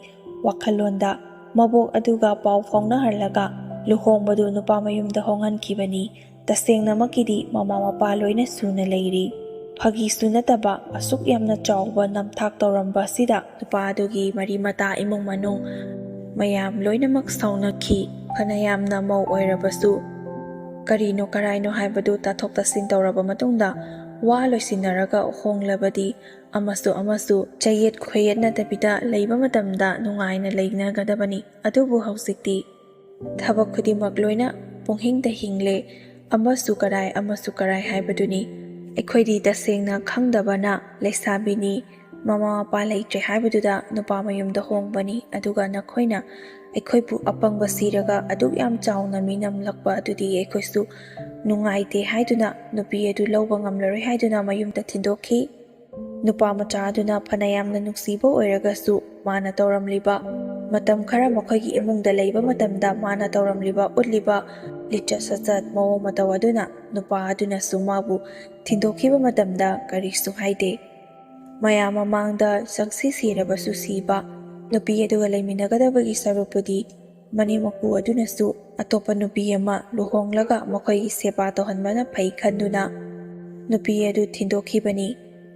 ꯋꯥꯈꯜꯂꯣꯟꯗ ꯃꯕꯣꯛ ꯑꯗꯨꯒ ꯄꯥꯎ ꯐꯥꯎꯅꯍꯜꯂꯒ ꯂꯨꯍꯣꯡꯕꯗꯨ ꯅꯨꯄꯥ ꯃꯌꯨꯝꯗ ꯍꯣꯡꯍꯟꯈꯤꯕꯅꯤ꯫ ꯇꯁꯦꯡꯅꯃꯛꯀꯤꯗꯤ ꯃꯃꯥ ꯃꯄꯥ ꯂꯣꯏꯅ ꯁꯨꯅ ꯂꯩꯔꯤ꯫ ꯐꯥꯒꯤꯁꯨ ꯅꯠꯇꯕ, ꯑꯁꯨꯛ ꯌꯥꯝꯅ ꯆꯥꯎꯕ ꯅꯝꯊꯥꯛ ꯇꯧꯔꯝꯕ ꯑꯁꯤꯗ ꯅꯨꯄꯥ ꯑꯗꯨꯒꯤ ꯃꯔꯤ ꯃꯇꯥ, ꯏꯃꯨꯡ ꯃꯅꯨꯡ ꯃꯌꯥꯝ ꯂꯣꯏꯅꯃꯛ ꯁꯥꯎꯅꯈꯤ꯫ ꯐꯅꯌꯥꯝꯅ ꯃꯧ ꯑꯣꯏꯔꯕꯁꯨ ꯀꯔꯤꯅꯣ ꯀꯔꯥꯏꯅꯣ ꯍꯥꯏꯕꯗꯨ ꯇꯥꯊꯣꯛ ꯇꯥꯁꯤꯟ ꯇꯧꯔꯕ ꯃꯇꯨꯡꯗ ꯋꯥ ꯂꯣꯏꯁꯤꯟꯅꯔꯒ ꯍꯣꯡꯂꯕꯗꯤ ꯑꯃꯁꯨ ꯑꯃꯁꯨ ꯆꯌꯦꯠ ꯈꯣꯏꯌꯦꯠꯅꯗꯕꯤꯗ ꯂꯩꯕ ꯃꯇꯝꯗ ꯅꯨꯡꯉꯥꯏꯅ ꯂꯩꯅꯒꯗꯕꯅꯤ꯫ ꯑꯗꯨꯕꯨ ꯍꯧꯖꯤꯛꯇꯤ ꯊꯕꯛ ꯈꯨꯗꯤꯡꯃꯛ ꯂꯣꯏꯅ ꯄꯨꯡꯍꯤꯡꯗ ꯍꯤꯡꯂꯦ꯫ ꯑꯃꯁꯨ ꯀꯔꯥꯏ, ꯑꯃꯁꯨ ꯀꯔꯥꯏ ꯍꯥꯏꯕꯗꯨꯅꯤ꯫ ꯑꯩꯈꯣꯏꯗꯤ ꯇꯁꯦꯡꯅ ꯈꯪꯗꯕꯅ ꯂꯩꯁꯥꯕꯤꯅꯤ, ꯃꯃꯥ ꯃꯄꯥ ꯂꯩꯇ꯭ꯔꯦ ꯍꯥꯏꯕꯗꯨꯗ ꯅꯨꯄꯥ ꯃꯌꯨꯝꯗ ꯍꯣꯡꯕꯅꯤ꯫ ꯑꯗꯨꯒ ꯅꯈꯣꯏꯅ ꯑꯩꯈꯣꯏꯕꯨ ꯑꯄꯪꯕ ꯁꯤꯔꯒ ꯑꯗꯨꯛ ꯌꯥꯝ ꯆꯥꯎꯅ ꯃꯤꯅꯝꯂꯛꯄ ꯑꯗꯨꯗꯤ ꯑꯩꯈꯣꯏꯁꯨ ꯅꯨꯡꯉꯥꯏꯇꯦ ꯍꯥꯏꯗꯨꯅ ꯅꯨꯄꯤ ꯑꯗꯨ ꯂꯧꯕ ꯉꯝꯂꯔꯣꯏ ꯍꯥꯏꯗꯨꯅ ꯃꯌꯨꯝꯗ ꯊꯤꯟꯗꯣꯛꯈꯤ꯫ ꯅꯨꯄꯥ ꯃꯆꯥ ꯑꯗꯨꯅ ꯐꯅꯌꯥꯝꯅ ꯅꯨꯡꯁꯤꯕ ꯑꯣꯏꯔꯒꯁꯨ ꯃꯥꯅ ꯇꯧꯔꯝꯂꯤꯕ, ꯃꯇꯝ ꯈꯔ ꯃꯈꯣꯏꯒꯤ ꯏꯃꯨꯡꯗ ꯂꯩꯕ ꯃꯇꯝꯗ ꯃꯥꯅ ꯇꯧꯔꯝꯂꯤꯕ, ꯎꯠꯂꯤꯕ ꯂꯤꯆꯠ ꯁꯥꯆꯠ, ꯃꯑꯣꯡ ꯃꯇꯧ ꯑꯗꯨꯅ ꯅꯨꯄꯥ ꯑꯗꯨꯅꯁꯨ ꯃꯥꯕꯨ ꯊꯤꯟꯗꯣꯛꯈꯤꯕ ꯃꯇꯝꯗ ꯀꯔꯤꯁꯨ ꯍꯥꯏꯗꯦ꯫ ꯃꯌꯥꯝ ꯃꯃꯥꯡꯗ ꯆꯪꯁꯤ ꯁꯤꯔꯕꯁꯨ ꯁꯤꯕ ꯅꯨꯄꯤ ꯑꯗꯨꯒ ꯂꯩꯃꯤꯟꯅꯒꯗꯕꯒꯤ ꯁꯔꯨꯛꯄꯨꯗꯤ ꯃꯅꯦꯝ ꯃꯀꯨ ꯑꯗꯨꯅꯁꯨ ꯑꯇꯣꯞꯄ ꯅꯨꯄꯤ ꯑꯃ ꯂꯨꯍꯣꯡꯂꯒ ꯃꯈꯣꯏꯒꯤ ꯁꯦꯕꯥ ꯇꯧꯍꯟꯕꯅ ꯐꯩ ꯈꯟꯗꯨꯅ ꯅꯨꯄꯤ ꯑꯗꯨ ꯊꯤꯟꯗꯣꯛꯈꯤꯕꯅꯤ꯫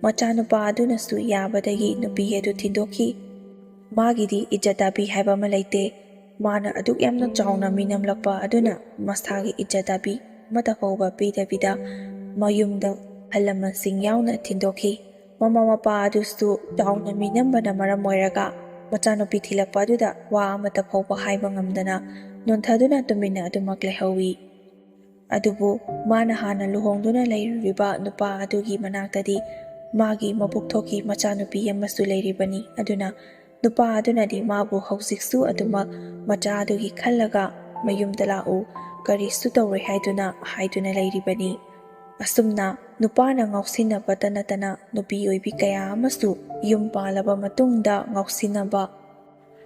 ꯃꯆꯥꯅꯨꯄꯥ ꯑꯗꯨꯅꯁꯨ ꯌꯥꯕꯗꯒꯤ ꯅꯨꯄꯤ ꯑꯗꯨ ꯊꯤꯟꯗꯣꯛꯈꯤ꯫ ꯃꯥꯒꯤꯗꯤ ꯏꯖꯠ ꯗꯥꯕꯤ ꯍꯥꯏꯕ ꯑꯃ ꯂꯩꯇꯦ꯫ ꯃꯥꯅ ꯑꯗꯨꯛ ꯌꯥꯝꯅ ꯆꯥꯎꯅ ꯃꯤꯅꯝꯂꯛꯄ ꯑꯗꯨꯅ ꯃꯁꯥꯒꯤ ꯏꯖꯠ ꯗꯥꯕꯤ ꯑꯃꯠꯇ ꯐꯥꯎꯕ ꯄꯤꯗꯕꯤꯗ ꯃꯌꯨꯝꯗ ꯑꯍꯜ ꯂꯃꯟꯁꯤꯡ ꯌꯥꯎꯅ ꯊꯤꯟꯗꯣꯛꯈꯤ꯫ ꯃꯃꯥ ꯃꯄꯥ ꯑꯗꯨꯁꯨ ꯆꯥꯎꯅ ꯃꯤꯅꯝꯕꯅ ꯃꯔꯝ ꯑꯣꯏꯔꯒ ꯃꯆꯥꯅꯨꯄꯤ ꯊꯤꯜꯂꯛꯄ ꯑꯗꯨꯗ ꯋꯥ ꯑꯃꯠꯇ ꯐꯥꯎꯕ ꯍꯥꯏꯕ ꯉꯝꯗꯅ ꯅꯣꯟꯊꯗꯨꯅ ꯇꯨꯃꯤꯟꯅ ꯑꯗꯨꯃꯛ ꯂꯩꯍꯧꯏ꯫ ꯑꯗꯨꯕꯨ ꯃꯥꯅ ꯍꯥꯟꯅ ꯂꯨꯍꯣꯡꯗꯨꯅ ꯂꯩꯔꯨꯔꯤꯕ ꯅꯨꯄꯥ ꯑꯗꯨꯒꯤ ꯃꯅꯥꯛꯇꯗꯤ ꯃꯥꯒꯤ ꯃꯕꯨꯛꯊꯣꯛꯀꯤ ꯃꯆꯥꯅꯨꯄꯤ ꯑꯃꯁꯨ ꯂꯩꯔꯤꯕꯅꯤ꯫ ꯑꯗꯨꯅ ꯅꯨꯄꯥ ꯑꯗꯨꯅꯗꯤ ꯃꯥꯕꯨ ꯍꯧꯖꯤꯛꯁꯨ ꯑꯗꯨꯃꯛ ꯃꯆꯥ ꯑꯗꯨꯒꯤ ꯈꯜꯂꯒ ꯃꯌꯨꯝꯗ ꯂꯥꯛꯎ, ꯀꯔꯤꯁꯨ ꯇꯧꯔꯣꯏ ꯍꯥꯏꯗꯨꯅ ꯍꯥꯏꯗꯨꯅ ꯂꯩꯔꯤꯕꯅꯤ꯫ ꯑꯁꯨꯝꯅ ꯅꯨꯄꯥꯅ ꯉꯥꯎꯁꯤꯟꯅꯕꯇ ꯅꯠꯇꯅ ꯅꯨꯄꯤ ꯑꯣꯏꯕꯤ ꯀꯌꯥ ꯑꯃꯁꯨ ꯌꯨꯝ ꯄꯥꯜꯂꯕ ꯃꯇꯨꯡꯗ ꯉꯥꯎꯁꯤꯟꯅꯕ,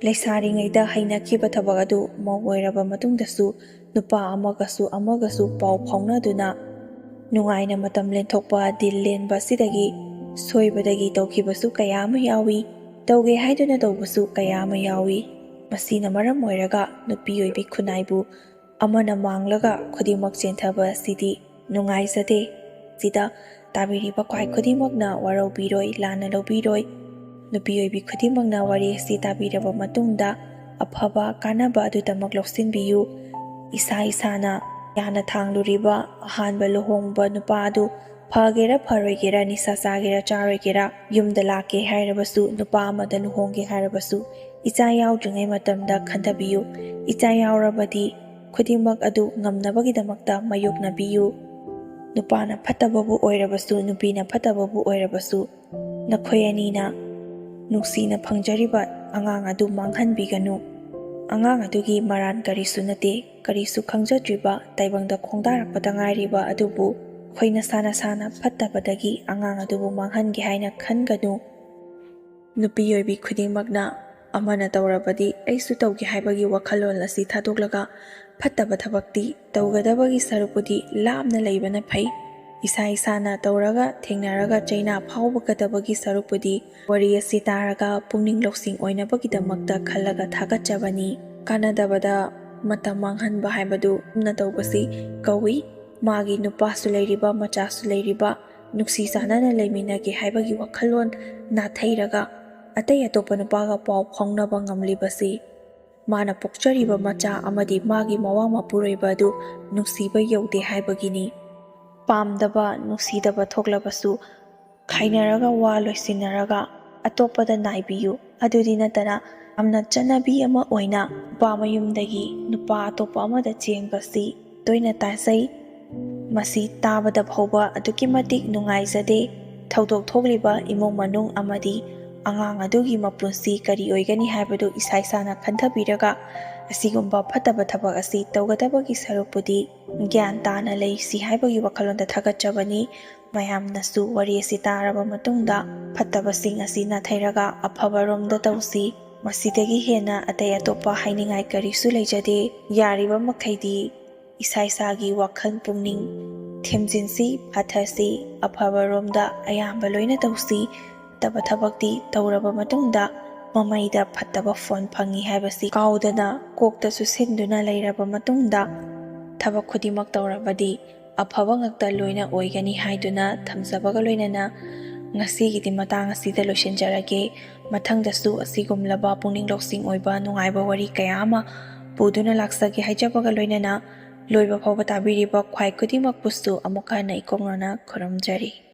ꯂꯩꯁꯥꯔꯤꯉꯩꯗ ꯍꯩꯅꯈꯤꯕ ꯊꯕꯛ ꯑꯗꯨ ꯃꯧ ꯑꯣꯏꯔꯕ ꯃꯇꯨꯡꯗꯁꯨ ꯅꯨꯄꯥ ꯑꯃꯒꯁꯨ ꯑꯃꯒꯁꯨ ꯄꯥꯎ ꯐꯥꯎꯅꯗꯨꯅ ꯅꯨꯡꯉꯥꯏꯅ ꯃꯇꯝ ꯂꯦꯟꯊꯣꯛꯄ, ꯗꯤꯜ ꯂꯦꯟꯕ ꯑꯁꯤꯗꯒꯤ ꯁꯣꯏꯕꯗꯒꯤ ꯇꯧꯈꯤꯕꯁꯨ ꯀꯌꯥ ꯑꯃ ꯌꯥꯎꯏ꯫ ꯇꯧꯒꯦ ꯍꯥꯏꯗꯨꯅ ꯇꯧꯕꯁꯨ ꯀꯌꯥ ꯑꯃ ꯌꯥꯎꯏ꯫ ꯃꯁꯤꯅ ꯃꯔꯝ ꯑꯣꯏꯔꯒ ꯅꯨꯄꯤ ꯑꯣꯏꯕꯤ ꯈꯨꯟꯅꯥꯏꯕꯨ ꯑꯃꯅ ꯃꯥꯡꯂꯒ ꯈꯨꯗꯤꯡꯃꯛ ꯆꯦꯟꯊꯕ ꯑꯁꯤꯗꯤ ꯅꯨꯡꯉꯥꯏꯖꯗꯦ꯫ ꯁꯤꯗ ꯇꯥꯕꯤꯔꯤꯕ ꯈ꯭ꯋꯥꯏ ꯈꯨꯗꯤꯡꯃꯛꯅ ꯋꯥꯔꯧꯕꯤꯔꯣꯏ, ꯂꯥꯟꯅ ꯂꯧꯕꯤꯔꯣꯏ꯫ ꯅꯨꯄꯤ ꯑꯣꯏꯕꯤ ꯈꯨꯗꯤꯡꯃꯛꯅ ꯋꯥꯔꯤ ꯑꯁꯤ ꯇꯥꯕꯤꯔꯕ ꯃꯇꯨꯡꯗ ꯑꯐꯕ ꯀꯥꯟꯅꯕ ꯑꯗꯨꯗꯃꯛ ꯂꯧꯁꯤꯟꯕꯤꯌꯨ꯫ ꯏꯁꯥ ꯏꯁꯥꯅ ꯌꯥꯅ ꯊꯥꯡꯂꯨꯔꯤꯕ ꯑꯍꯥꯟꯕ ꯂꯨꯍꯣꯡꯕ ꯅꯨꯄꯥ ꯑꯗꯨ ꯐꯒꯦꯔꯥ ꯐꯔꯣꯏꯒꯦꯔꯥ, ꯅꯤꯁꯥ ꯆꯥꯒꯦꯔꯥ ꯆꯥꯔꯣꯏꯒꯦꯔꯥ, ꯌꯨꯝꯗ ꯂꯥꯛꯀꯦ ꯍꯥꯏꯔꯕꯁꯨ, ꯅꯨꯄꯥ ꯑꯃꯗ ꯂꯨꯍꯣꯡꯒꯦ ꯍꯥꯏꯔꯕꯁꯨ, ꯏꯆꯥ ꯌꯥꯎꯗ꯭ꯔꯤꯉꯩ ꯃꯇꯝꯗ ꯈꯟꯊꯕꯤꯌꯨ꯫ ꯏꯆꯥ ꯌꯥꯎꯔꯕꯗꯤ ꯈꯨꯗꯤꯡꯃꯛ ꯑꯗꯨ ꯉꯝꯅꯕꯒꯤꯗꯃꯛꯇ ꯃꯥꯌꯣꯛꯅꯕꯤꯌꯨ꯫ ꯅꯨꯄꯥꯅ ꯐꯠꯇꯕꯕꯨ ꯑꯣꯏꯔꯕꯁꯨ, ꯅꯨꯄꯤꯅ ꯐꯠꯇꯕꯕꯨ ꯑꯣꯏꯔꯕꯁꯨ, ꯅꯈꯣꯏ ꯑꯅꯤꯅ ꯅꯨꯡꯁꯤꯅ ꯐꯪꯖꯔꯤꯕ ꯑꯉꯥꯡ ꯑꯗꯨ ꯃꯥꯡꯍꯟꯕꯤꯒꯅꯨ꯫ ꯑꯉꯥꯡ ꯑꯗꯨꯒꯤ ꯃꯔꯥꯟ ꯀꯔꯤꯁꯨ ꯅꯠꯇꯦ꯫ ꯀꯔꯤꯁꯨ ꯈꯪꯖꯗ꯭ꯔꯤꯕ, ꯇꯥꯏꯕꯪꯗ ꯈꯣꯡꯗꯥꯔꯛꯄꯗ ꯉꯥꯏꯔꯤꯕ ꯑꯗꯨꯕꯨ ꯑꯩꯈꯣꯏ ꯅꯁꯥ ꯅꯁꯥꯅ ꯐꯠꯇꯕꯗꯒꯤ ꯑꯉꯥꯡ ꯑꯗꯨꯕꯨ ꯃꯥꯡꯍꯟꯒꯦ ꯍꯥꯏꯅ ꯈꯟꯒꯅꯨ꯫ ꯅꯨꯄꯤ ꯑꯣꯏꯕꯤ ꯈꯨꯗꯤꯡꯃꯛꯅ ꯑꯃꯅ ꯇꯧꯔꯕꯗꯤ ꯑꯩꯁꯨ ꯇꯧꯒꯦ ꯍꯥꯏꯕꯒꯤ ꯋꯥꯈꯜꯂꯣꯟ ꯑꯁꯤ ꯊꯥꯗꯣꯛꯂꯒ ꯐꯠꯇꯕ ꯊꯕꯛꯇꯤ ꯇꯧꯒꯗꯕꯒꯤ ꯁꯔꯨꯛꯄꯨꯗꯤ ꯂꯥꯞꯅ ꯂꯩꯕꯅ ꯐꯩ꯫ ꯏꯁꯥ ꯏꯁꯥꯅ ꯇꯧꯔꯒ ꯊꯦꯡꯅꯔꯒ ꯆꯩꯅꯥ ꯐꯥꯎꯕꯒꯗꯕꯒꯤ ꯁꯔꯨꯛꯄꯨꯗꯤ ꯋꯥꯔꯤ ꯑꯁꯤ ꯇꯥꯔꯒ ꯄꯨꯛꯅꯤꯡ ꯂꯧꯁꯤꯡ ꯑꯣꯏꯅꯕꯒꯤꯗꯃꯛꯇ ꯈꯜꯂꯒ ꯊꯥꯒꯠꯆꯕꯅꯤ꯫ ꯀꯥꯟꯅꯗꯕꯗ ꯃꯇꯝ ꯃꯥꯡꯍꯟꯕ ꯍꯥꯏꯕꯗꯨ ꯑꯃꯅ ꯇꯧꯕꯁꯤ ꯀꯧꯏ꯫ ꯃꯥꯒꯤ ꯅꯨꯄꯥꯁꯨ ꯂꯩꯔꯤꯕ, ꯃꯆꯥꯁꯨ ꯂꯩꯔꯤꯕ, ꯅꯨꯡꯁꯤ ꯆꯥꯟꯅꯅ ꯂꯩꯃꯤꯟꯅꯒꯦ ꯍꯥꯏꯕꯒꯤ ꯋꯥꯈꯜꯂꯣꯟ ꯅꯥꯊꯩꯔꯒ ꯑꯇꯩ ꯑꯇꯣꯞꯄ ꯅꯨꯄꯥꯒ ꯄꯥꯎ ꯐꯥꯎꯅꯕ ꯉꯝꯂꯤꯕꯁꯤ ꯃꯥꯅ ꯄꯣꯛꯆꯔꯤꯕ ꯃꯆꯥ ꯑꯃꯗꯤ ꯃꯥꯒꯤ ꯃꯋꯥ ꯃꯄꯨꯔꯣꯏꯕ ꯑꯗꯨ ꯅꯨꯡꯁꯤꯕ ꯌꯧꯗꯦ ꯍꯥꯏꯕꯒꯤꯅꯤ꯫ ꯄꯥꯝꯗꯕ, ꯅꯨꯡꯁꯤꯗꯕ ꯊꯣꯛꯂꯕꯁꯨ ꯈꯥꯏꯅꯔꯒ ꯋꯥ ꯂꯣꯏꯁꯤꯟꯅꯔꯒ ꯑꯇꯣꯞꯄꯗ ꯅꯥꯏꯕꯤꯌꯨ꯫ ꯑꯗꯨꯗꯤ ꯅꯠꯇꯅ ꯌꯥꯝꯅ ꯆꯠꯅꯕꯤ ꯑꯃ ꯑꯣꯏꯅ ꯅꯨꯄꯥ ꯃꯌꯨꯝꯗꯒꯤ ꯅꯨꯄꯥ ꯑꯇꯣꯞꯄ ꯑꯃꯗ ꯆꯦꯟꯕꯁꯤ ꯇꯣꯏꯅ ꯇꯥꯖꯩ꯫ ꯃꯁꯤ ꯇꯥꯕꯗ ꯐꯥꯎꯕ ꯑꯗꯨꯛꯀꯤ ꯃꯇꯤꯛ ꯅꯨꯡꯉꯥꯏꯖꯗꯦ꯫ ꯊꯧꯗꯣꯛ ꯊꯣꯛꯂꯤꯕ ꯏꯃꯨꯡ ꯃꯅꯨꯡ ꯑꯃꯗꯤ ꯑꯉꯥꯡ ꯑꯗꯨꯒꯤ ꯃꯄꯨꯟꯁꯤ ꯀꯔꯤ ꯑꯣꯏꯒꯅꯤ ꯍꯥꯏꯕꯗꯨ ꯏꯁꯥ ꯏꯁꯥꯅ ꯈꯟꯊꯕꯤꯔꯒ ꯑꯁꯤꯒꯨꯝꯕ ꯐꯠꯇꯕ ꯊꯕꯛ ꯑꯁꯤ ꯇꯧꯒꯗꯕꯒꯤ ꯁꯔꯨꯛꯄꯨꯗꯤ ꯒ꯭ꯌꯥꯟ ꯇꯥꯅ ꯂꯩꯁꯤ ꯍꯥꯏꯕꯒꯤ ꯋꯥꯈꯜꯂꯣꯟꯗ ꯊꯥꯒꯠꯆꯕꯅꯤ꯫ ꯃꯌꯥꯝꯅꯁꯨ ꯋꯥꯔꯤ ꯑꯁꯤ ꯇꯥꯔꯕ ꯃꯇꯨꯡꯗ ꯐꯠꯇꯕꯁꯤꯡ ꯑꯁꯤ ꯅꯥꯊꯩꯔꯒ ꯑꯐꯕꯔꯣꯝꯗ ꯇꯧꯁꯤ꯫ ꯃꯁꯤꯗꯒꯤ ꯍꯦꯟꯅ ꯑꯇꯩ ꯑꯇꯣꯞꯄ ꯍꯥꯏꯅꯤꯡꯉꯥꯏ ꯀꯔꯤꯁꯨ ꯂꯩꯖꯗꯦ꯫ ꯌꯥꯔꯤꯕ ꯃꯈꯩꯗꯤ ꯏꯁꯥ ꯏꯁꯥꯒꯤ ꯋꯥꯈꯜ ꯄꯨꯛꯅꯤꯡ ꯊꯦꯝꯖꯤꯟꯁꯤ, ꯐꯥꯊꯁꯤ, ꯑꯐꯕꯔꯣꯝꯗ ꯑꯌꯥꯝꯕ ꯂꯣꯏꯅ ꯇꯧꯁꯤ꯫ ꯐꯠꯇꯕ ꯊꯕꯛꯇꯤ ꯇꯧꯔꯕ ꯃꯇꯨꯡꯗ ꯃꯃꯩꯗ ꯐꯠꯇꯕ ꯐꯣꯟ ꯐꯪꯏ ꯍꯥꯏꯕꯁꯤ ꯀꯥꯎꯗꯅ ꯀꯣꯛꯇ ꯆꯨꯁꯤꯟꯗꯨꯅ ꯂꯩꯔꯕ ꯃꯇꯨꯡꯗ ꯊꯕꯛ ꯈꯨꯗꯤꯡꯃꯛ ꯇꯧꯔꯕꯗꯤ ꯑꯐꯕ ꯉꯥꯛꯇ ꯂꯣꯏꯅ ꯑꯣꯏꯒꯅꯤ ꯍꯥꯏꯗꯨꯅ ꯊꯝꯖꯕꯒ ꯂꯣꯏꯅꯅ ꯉꯁꯤꯒꯤꯗꯤ ꯃꯇꯥꯡ ꯑꯁꯤꯗ ꯂꯣꯏꯁꯤꯟꯖꯔꯒꯦ꯫ ꯃꯊꯪꯗꯁꯨ ꯑꯁꯤꯒꯨꯝꯂꯕ ꯄꯨꯛꯅꯤꯡ ꯂꯧꯁꯤꯡ ꯑꯣꯏꯕ ꯅꯨꯡꯉꯥꯏꯕ ꯋꯥꯔꯤ ꯀꯌꯥ ꯑꯃ ꯄꯨꯗꯨꯅ ꯂꯥꯛꯆꯒꯦ ꯍꯥꯏꯖꯕꯒ ꯂꯣꯏꯅꯅ ꯂꯣꯏꯕ ꯐꯥꯎꯕ ꯇꯥꯕꯤꯔꯤꯕ ꯈ꯭ꯋꯥꯏ ꯈꯨꯗꯤꯡꯃꯛꯄꯨꯁꯨ ꯑꯃꯨꯛ ꯍꯟꯅ ꯏꯀꯣꯛꯅꯅ ꯈꯨꯔꯨꯝꯖꯔꯤ꯫